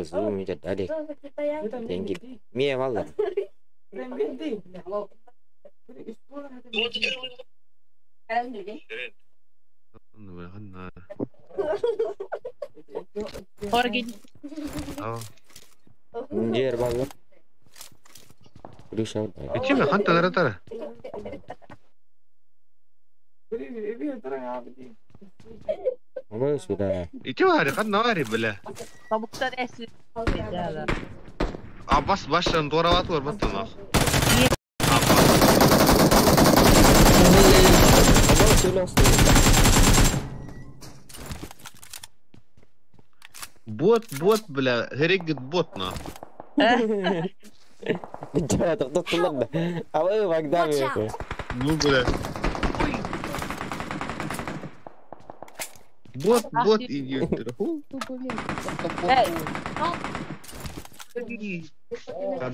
Zoom hadi. Thank you. Miye valla. Jer valla. İçime hanta nere tara? Ama sudah. İçime hari kan nari bile. Kabuktan esli. Abbas baştan doğru at var battan. Bot bot bile herigit bot na. تطلب أو قدامي. Bu bile. Bot bot idiot.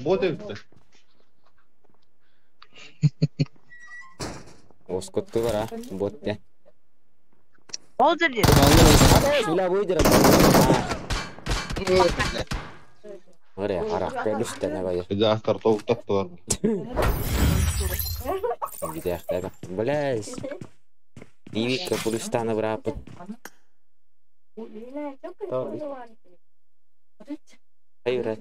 Bot evde. Oskottu var ha bot ya. Oldu. Bismillah buyur. Oraya harak pelüsten ne Bir daha tavuk tatlı var. Bir daha Блядь. Ивика Пулистана брапот. Hayır.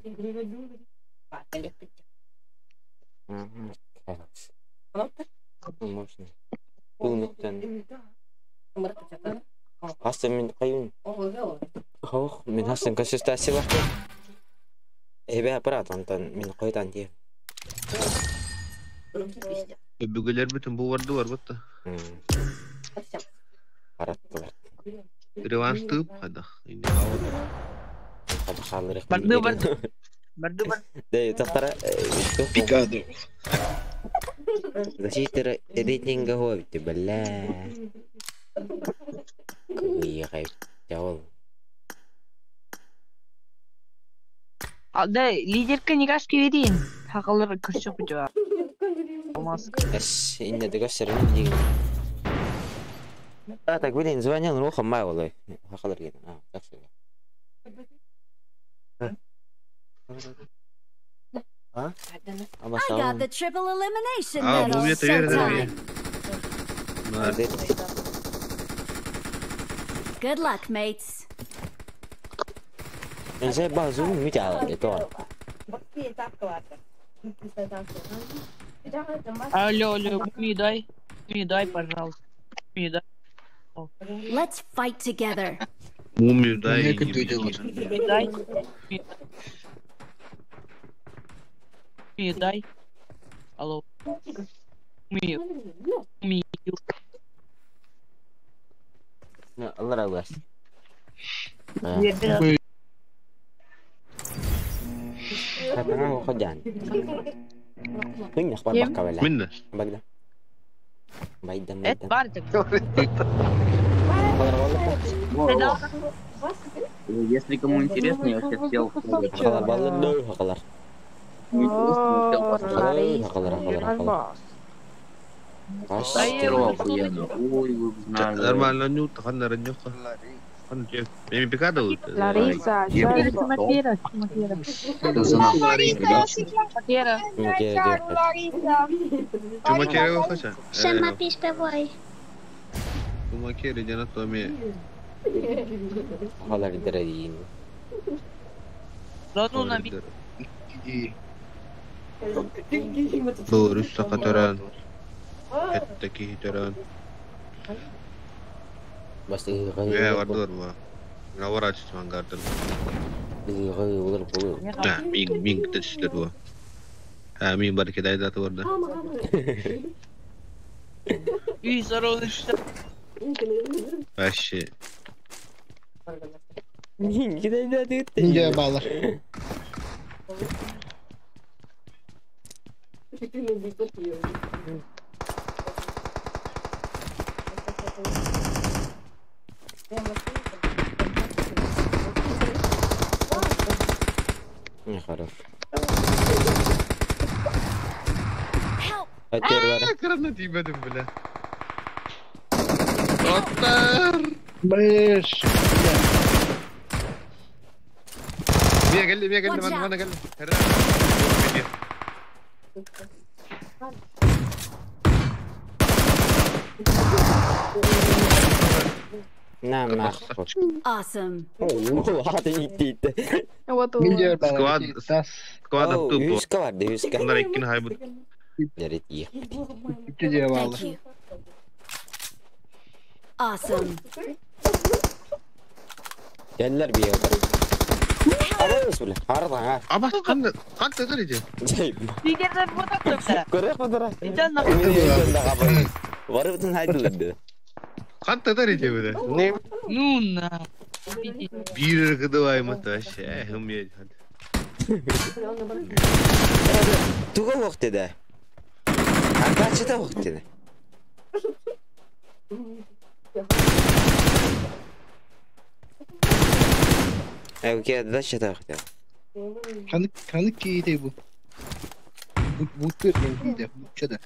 Можно. Пулмиттен. Hasta min qayun. Хоох, min hasan kasustasi var. Ebe aparat ondan min qoydan diye. Öbügüler bütün bu vardı var batta. Arattılar. Revanş tıp hadi. Hadi kalırıq. Bardı bardı. Bardı bardı. De tahtara. Picado. Защита рейтинга хобби, бля. Куй, тяол. Да, лидерка никашки верин. Хақалар күрші құжа. Olmaz. Эс, инне дегәсер мин диген. А, так, блин, звонил, рухом май олай. Хақалар ген. А, так всегда. А? I got the triple elimination Aa, medal. bu bir Showtime. Good luck, mates. Saya bazu mi itu. Алло, алло, ми дай. Ми дай, пожалуйста. Ми дай. Let's fight together. Mumyu дай. Ми дай. Ми дай. Алло. Ми. Ми. Allah razı olsun. Katanya aku kerjaan. Minna bak bak Minna. Bak da. Baydan Et bardık. Если кому интересно, я сейчас сел. Hakalar ballı hakalar. Hakalar hakalar hakalar. Охуенно. Ой, вы б знали. Нормально, Нюта, ханна ранёха. Ханна тебе. Я пикада вот. Лариса, Чумакера, Чумакера. Чумакера. Чумакера хоча? Сама писпевой. Чумакера, где на томе. Халар драдин. Ну на ми. Doğru sakataran. Etteki hitaran. Бас Э, вардор ва. Наварач мангардыр. Ha, ming ming тәчләр бу. Ha, мин бар кидайда турды. Үй заролышта. Вообще. Мин кидайда дип. Нигә балар? Не хорош. Әтер бар. Крана тимәдем, бля. Оттар. Беш. Мия келди, мия келди, мана мана келди. На, на. Awesome. О, аты итти. Squad, squad up to. Үскә барды, үскә. Bunlar ikkin haybut. Ярет ие. Thank you. Awesome. Geldiler bir yolda. Arıyoruz bile. Aradan ha. Ama kan kan tadar idi. Дигәндә бу так Көрәк бу Итән Барыбытын haydi. Kan tadar idi bu da. Ne? Ну на. Bir gıdıvay mı taş? Hım ye. Туга вакыт dedi. Ардачыда вакыт dedi. Окей, дачыда вакыт dedi. Kanık kanık kiydi bu. Bu bu tür kiydi. Bu çada.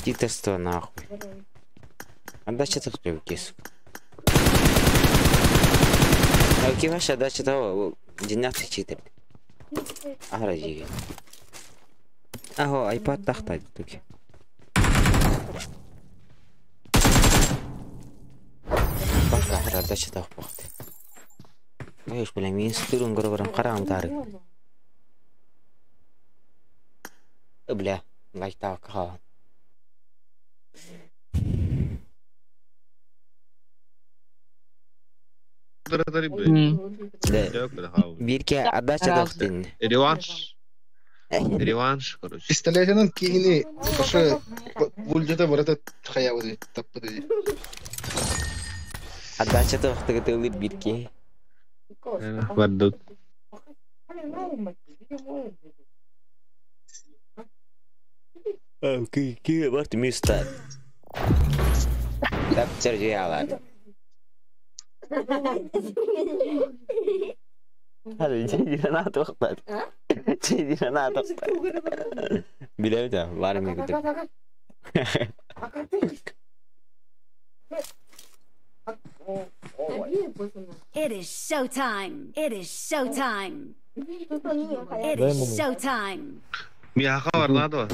Титерство нахуй. Отдача так кис. Окей, ваша отдача того, динахты читер. Ара жиги. Ахо, iPad тахта туки. Бака, ара отдача того бахты. Боюсь, бля, мин стурун горором карам тары. Бля, лайта кха. Бирке отдача дохтин. Реванш. Реванш, короче. Пистолетinin kiyini başı bulcada burada хаявы таппы. Отдача дохты гытылы бирке. Вардут. Окей, ки барт миста. Тапчар жиялар. Hadi чейдирана тоқтат. Чейдирана тоқтат. Билем да, бар ме күтіп. It is showtime. It is showtime. It is showtime. Мия хабар надо.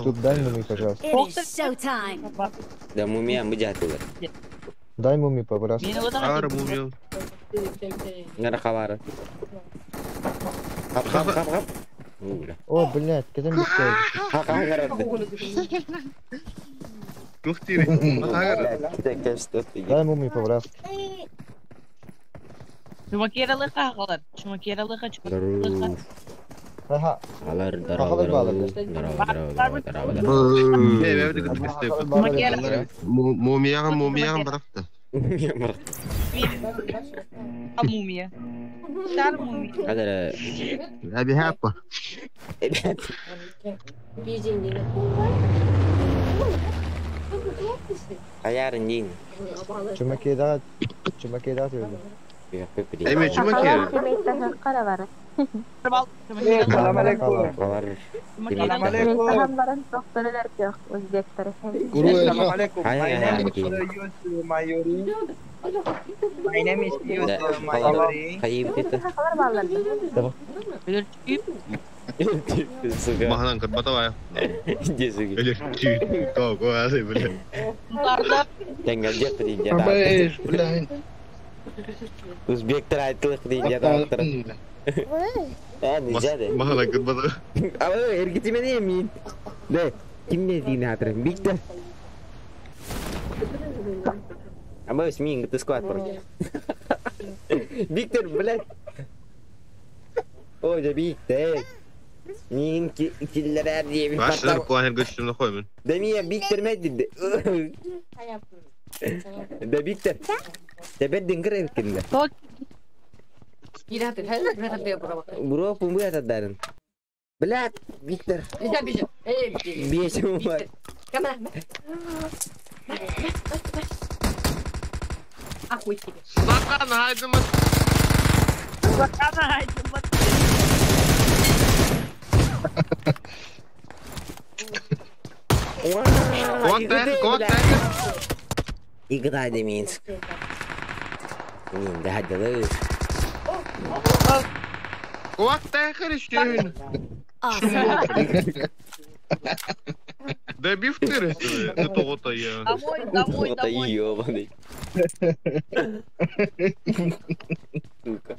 Тут дай муми, пожалуйста. It is showtime. Да мумия мыжатылар. Дай муми, пожалуйста. Хабар мумия. Нара хабары. Хап хап хап хап. О, блядь, кеден битти. Тухтири. Дай муми, пожалуйста. Чумакералы хагалар. Чумакералы ха чумакералы. Аха. Алар Хахалар балар. Мумияға мумияға бырақты. Мумия. Стар мумия. Хадара. Әби хаппа. Аярын дейін. Чумакеда, чумакеда түйді. Эми чума Сахалар киэр. семейттаһыахха бары. Салам алейкум. Алар Салам Семейттаһан алейкум. баран тохтору көх узбектары. Салам алейкум. Хай My хай name хай is киин. Yusuf Mayuri. My name is Да, Yusuf халар Mayuri. хайы бит Сахалар баллар. Сука. Маханан кырбата бая. Иди сука. Өлөр Го го асы блядь. Теңгел жек дейін Абай, блядь. Узбектер айтылық дейін жадақтыр. А, нельзя да. Маханан кырбата. Aba эргитиме не мин. Да, ким не дейін атыр? Виктор. Ама мин ты склад бар. Виктор, блядь. Ой, да Виктор. Мин киллер диye bir Başlar patlam. куанер göçtüm коймун. Да мия Виктор мәдди. Да Виктор. Тебер дингер эркинде. Бро, пумбу ятадарын. Блядь, Виктор. Бесим бар. Сакан хайдым. Кот кот. Играй Минск. Мин да хадылы. Кот тахыр Awesome. Да бифтер. Это вот я. Домой, домой, Это домой. ёбаный. Сука.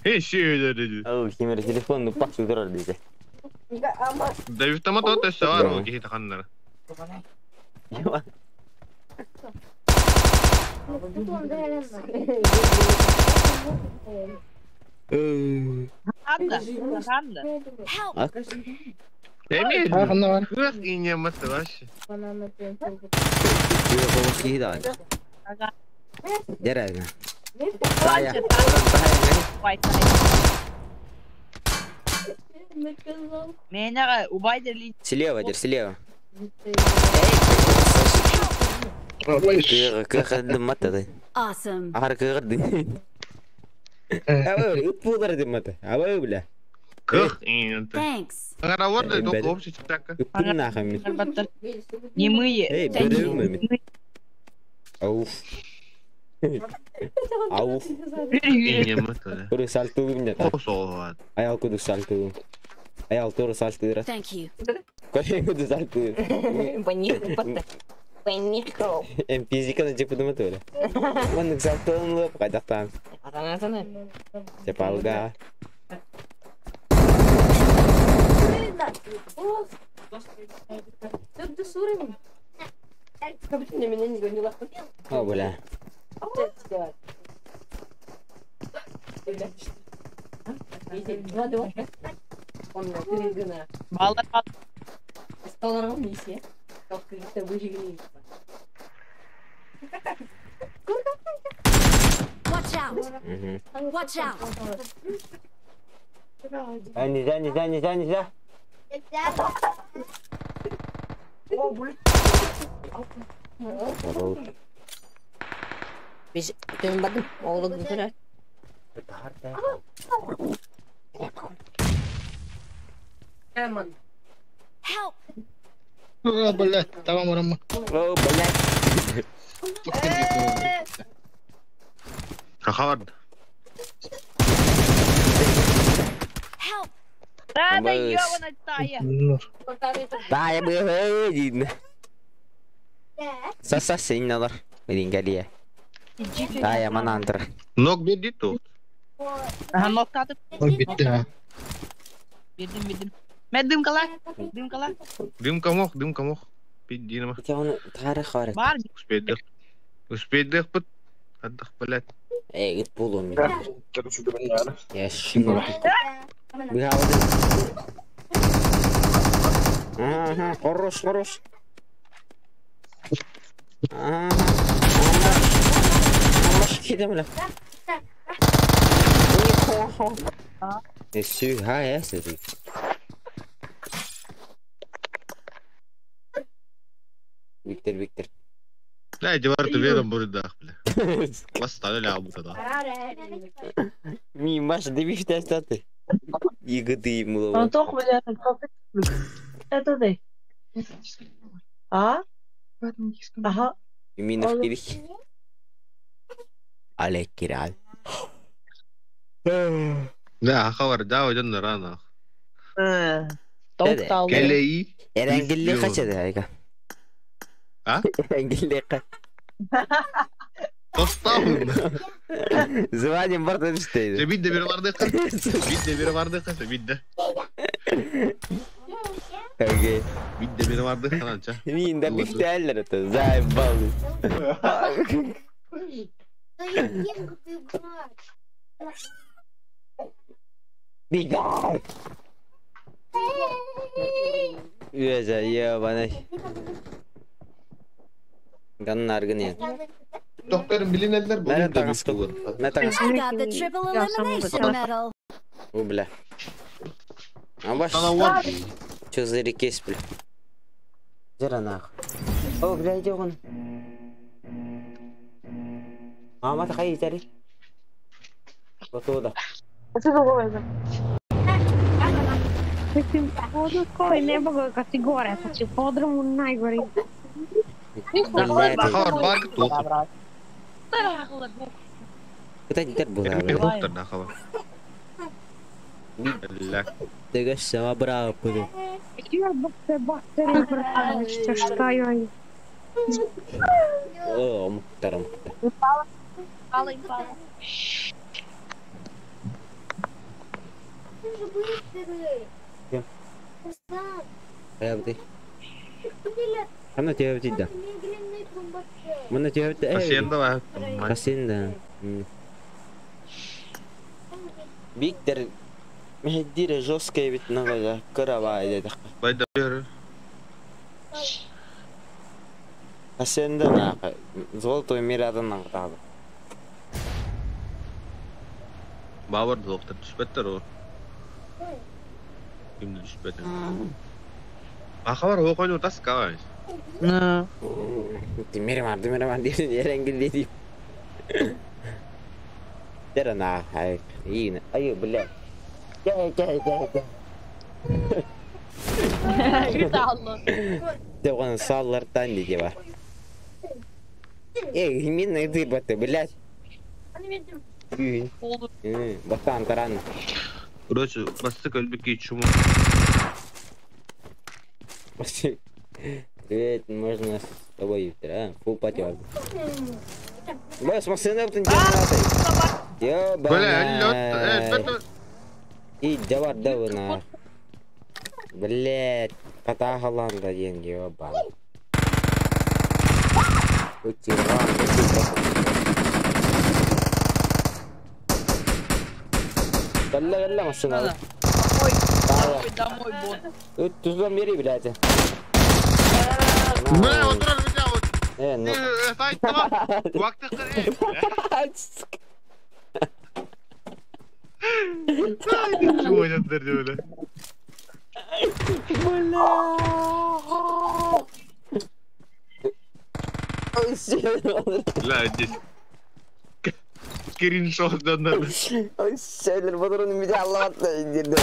Эй, шею Ау, химер телефон, ну пак судырар дейді. Да бифтама тот савар о кихи таханнар. Help! Эми. А, ханна бар. Кых инемат вообще. Деревня. Тая. Слева, дер, слева. Кых дыммата. Awesome. Ахар кых дым. Абы, ыт дыммата. Абы, бля. Кых инемат. Thanks. Аңара да только общий читака. Ыппын нахам. Немые. Эй, берем мен. Ауф. Ауф. Инемат. Туру салтуым не так. Осоо. Аял куду салтуым. Аял туру салтуыра. Thank you. Корей куду салтуыр. Эм физиканы жеп дымат өле. Маннык салтуын лып кайдактан. Тепалга. О, бля. Watch out! Мгм. Watch out! А, нельзя, нельзя, нельзя, нельзя. Хорош. Help! А, блядь, тамам барамма. О, блядь. Хавар. Help! Абы. Тая бы дейін. Саса сен алар. Мен галия. Тая манантыр. Ног берди то. Ой, битти, а. Дымка мох, дымка мох. Пиддинема. Я оны тарих бар. Успейдых. Успейдых бит. Аддах, блядь. Эй, ыт болу мен. Я шын. Быхалды. Ага, хорош, хорош. Ага. Маш кидем ла. Сü ha ya сü. Виктор, Виктор. لا جبرت بيرم برد داخل. بس تعالى لي عبوطة ده. Mi maš di testate. Игды Ну мулова. toch бля, Это ты. А? Ага. Именно в кирих. Алек кирал. لا خبر داو جن رانا. Dede. Keleyi. Erengilli kaç eder Ayka? Ha? Erengilli kaç. Tostağım. Звоним барда işte. Bir de biri vardı kız. Bir de biri vardı kız. Bir de. Окей. Bir de biri vardı kananca. Мин да бихтәлләр это, заебал. Бегай! Үәзә, ебаный. Ганнар гын. Doktorun bilinenler bu. Mene taňyskı. Mene taňyskı. I got the triple elimination medal. О, бля. А баш. Чё за рекес, бля? Зера нах. О, бля, иди он. Мама, тахай, иди. Вот туда. Mislim, koji ne mogu kad si gore, znači u podrumu najgori. Блядь. Хабар бар тоқ. Куда дитер була, бля? Доктор на хабар. Бля. Тега сама браво, бля. Ja, bok te brate, šta joj. О, муктар, муктар. Пала и пала. Хайабды. Хана тебе да. Мына тебе Пациента бар. Пациента. Виктор Мехдире жесткая ведь на карава или Байда бер. Пациента на золотой мирадан на тағы. Бабар доктор түшпеттер о. Кимди түшпеттер? Ахабар окойну тас кабай. Тимир бар, тимир бар ереңгил дейм. Тера на, ай, ай, блядь. Жай, жай, жай, жай. Деп оны саллартан дейді бар. Эй, мен иди баты, блядь. Батан таран. Короче, басты көлбекке чуму. Привет, можно с тобой, а? Фу, пати. Бля, машина ты Бля, Ёбаный. И давай, давай на. Блядь, кота Голланда деньги, ёбаный. Утиран, Галла, галла, машина. Домой, домой, бот. Тут тузлом бери, блядь. Бля, вот меня вот. Ну. Вакты бля. Бля. Бля, здесь. Скриншот да. Şeyler bodrunu bir Allah'la indirdi.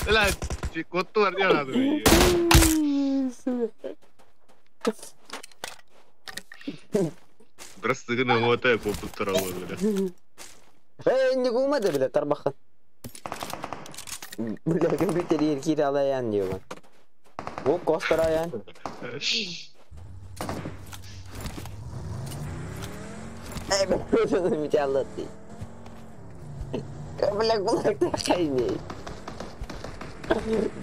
Бля, коту бар надо. Просто гына мотай попуттара бля. Эй, не гумады, бля, тарбаха. Бля, компьютер еркир алаян diyor bak. Bu kostarayan. Эй, бля, mücadele. Бля, кулакта хайней.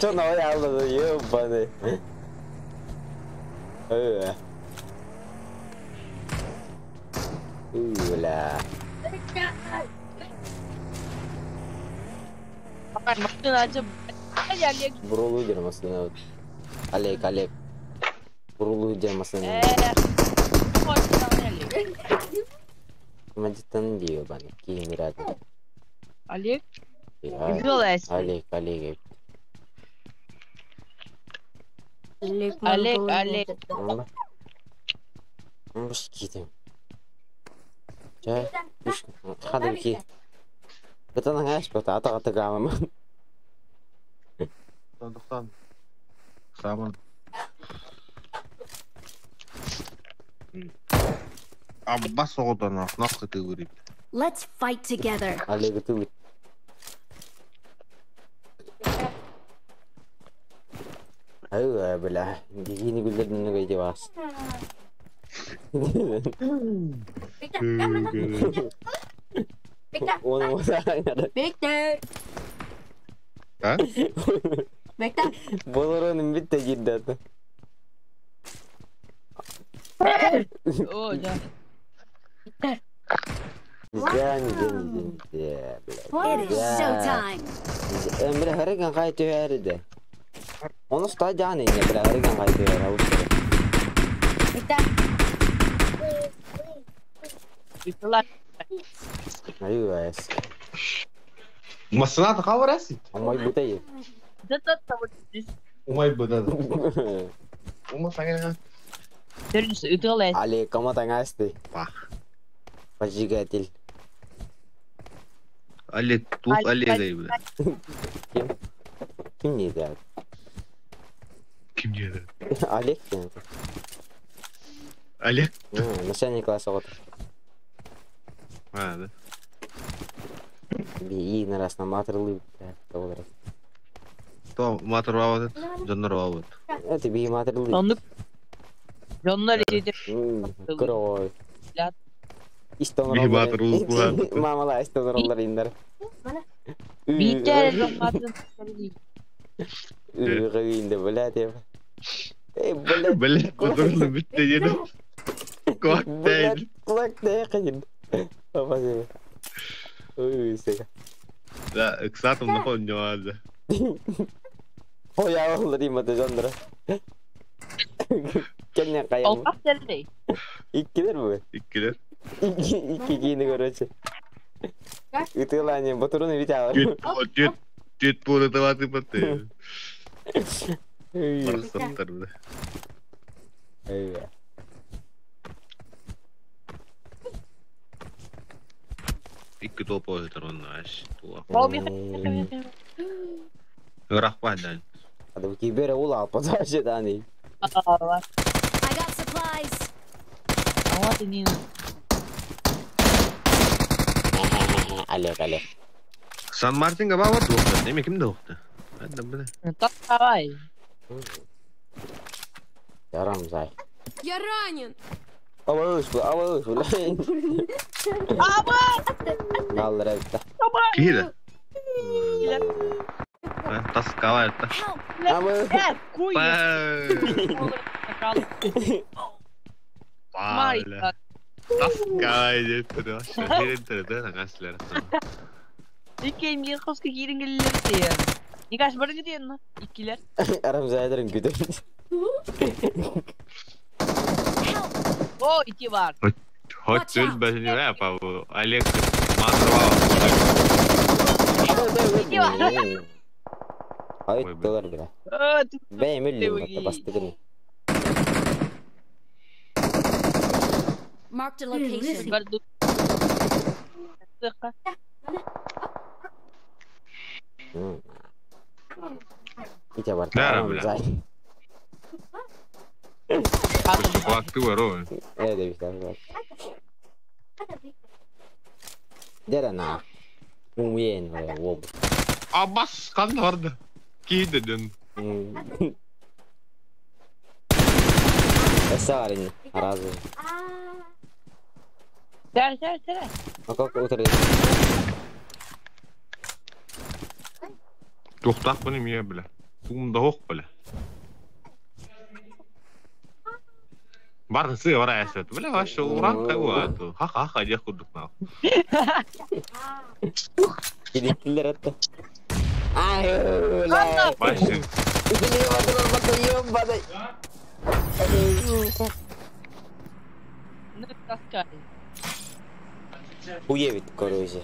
Чё на ялды, ёбаный. Бля. Бурулу машина. Олег, Олег. Бурулу машина. Мадитан ёбаный, кимирад. Олег? Олег, Олег. Олег, Олег. Бу киитим. Чэ, хады ки. Бытан аңааш бата ата ата гамам. Тоқтан. Саман. Аббас оғыдан ақнақ қыты көріп. Let's fight together. Олег ты. Айва, бля, дигини гүлдердин неге бас. Оны Виктор! А? Виктор! Болоронун битте кирди аты. О, да. Виктор! Нельзя, нельзя, нельзя, блядь. It is showtime. Бля, харыган кай түһәрде. Оны стадион инде, бля, харыган кай түһәр. Виктор! Виктор. Айва. Масыната хабар әсит. Амай бутай. Умай бутады. Ума саңа. Але, кому таңасты? Поджигатель. Олег, тут Олега и бля. Ким? Ким не делает? Ким не делает? Олег кем? Олег? Начальник класса вот. А, да. Би на раз на матерлы, бля, То матер Донор Это би матерлы. Онлук. Донор иди. Кровь. Би матерлы. Мамала, истонор индер. Битер матерлы. Үйгінді, блядь, я. Эй, блядь. Блядь, бұдырлы бітті еді. Құлақ Құлақ қиын. Спасибо. Ой, сука. Да, кстати, на фон не надо. Ой, я олар имате жондыра. Келне қаям. Олпақ дәрдей. Иккилер бу? Иккилер. Икки кийини короче. Ытылане, батуруну бит алар. Чет, чет пуры таваты паты. Барсаттар бля. Ой. Икки топ ойытыр онна аш. Рахпадан. Адам кибере ула алпаза дани. I got supplies. Вот и не. Олег, Олег. Сан Мартинга бар доқты. Неме кім доқты? Әді біле. Давай. Ярам зай. Я ранен. Абай, абай, Абай! Аллар әбітті. Киді? Таскала это. Абай. Паля. Таскала идет. Икки хоска кирингеллер. Никаш бар гиден. Иккилер. Арам зайдырын күтөр. О, ити бар. Хоть сөз бәсіне рэп, Олег Матрова. Ити бар. Ай, доллар бля. Бәй, мүллім, бастығын. Marked a location. Ите бар. Да, бля. Кулакты бар, ой. Э, да, бит, Дера на. Умен, об. Абас, қан барды. Кейді ден. Сарин, разы. Дәр, дәр, дәр. А как утырды? Тоқтақ бұны ме, бля. Туымда оқ, бля. Барды сы бар әсет. Бля, вообще уран қайуа. Ха-ха-ха, дек курдук нахуй. Килиттилер атты. Ай, бля. Вообще. Ну, таскай. Уебит, короче.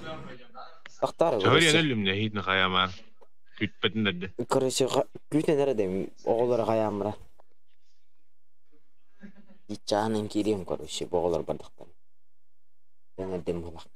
Ақтар, Чаври өлүм не хитни каямар. Күтпетин деді. Короче, күтен әрі оғылары қаямыра. Иччаанан киириэм, короче, оҕолор бардахтар. Эҥэрдим булах.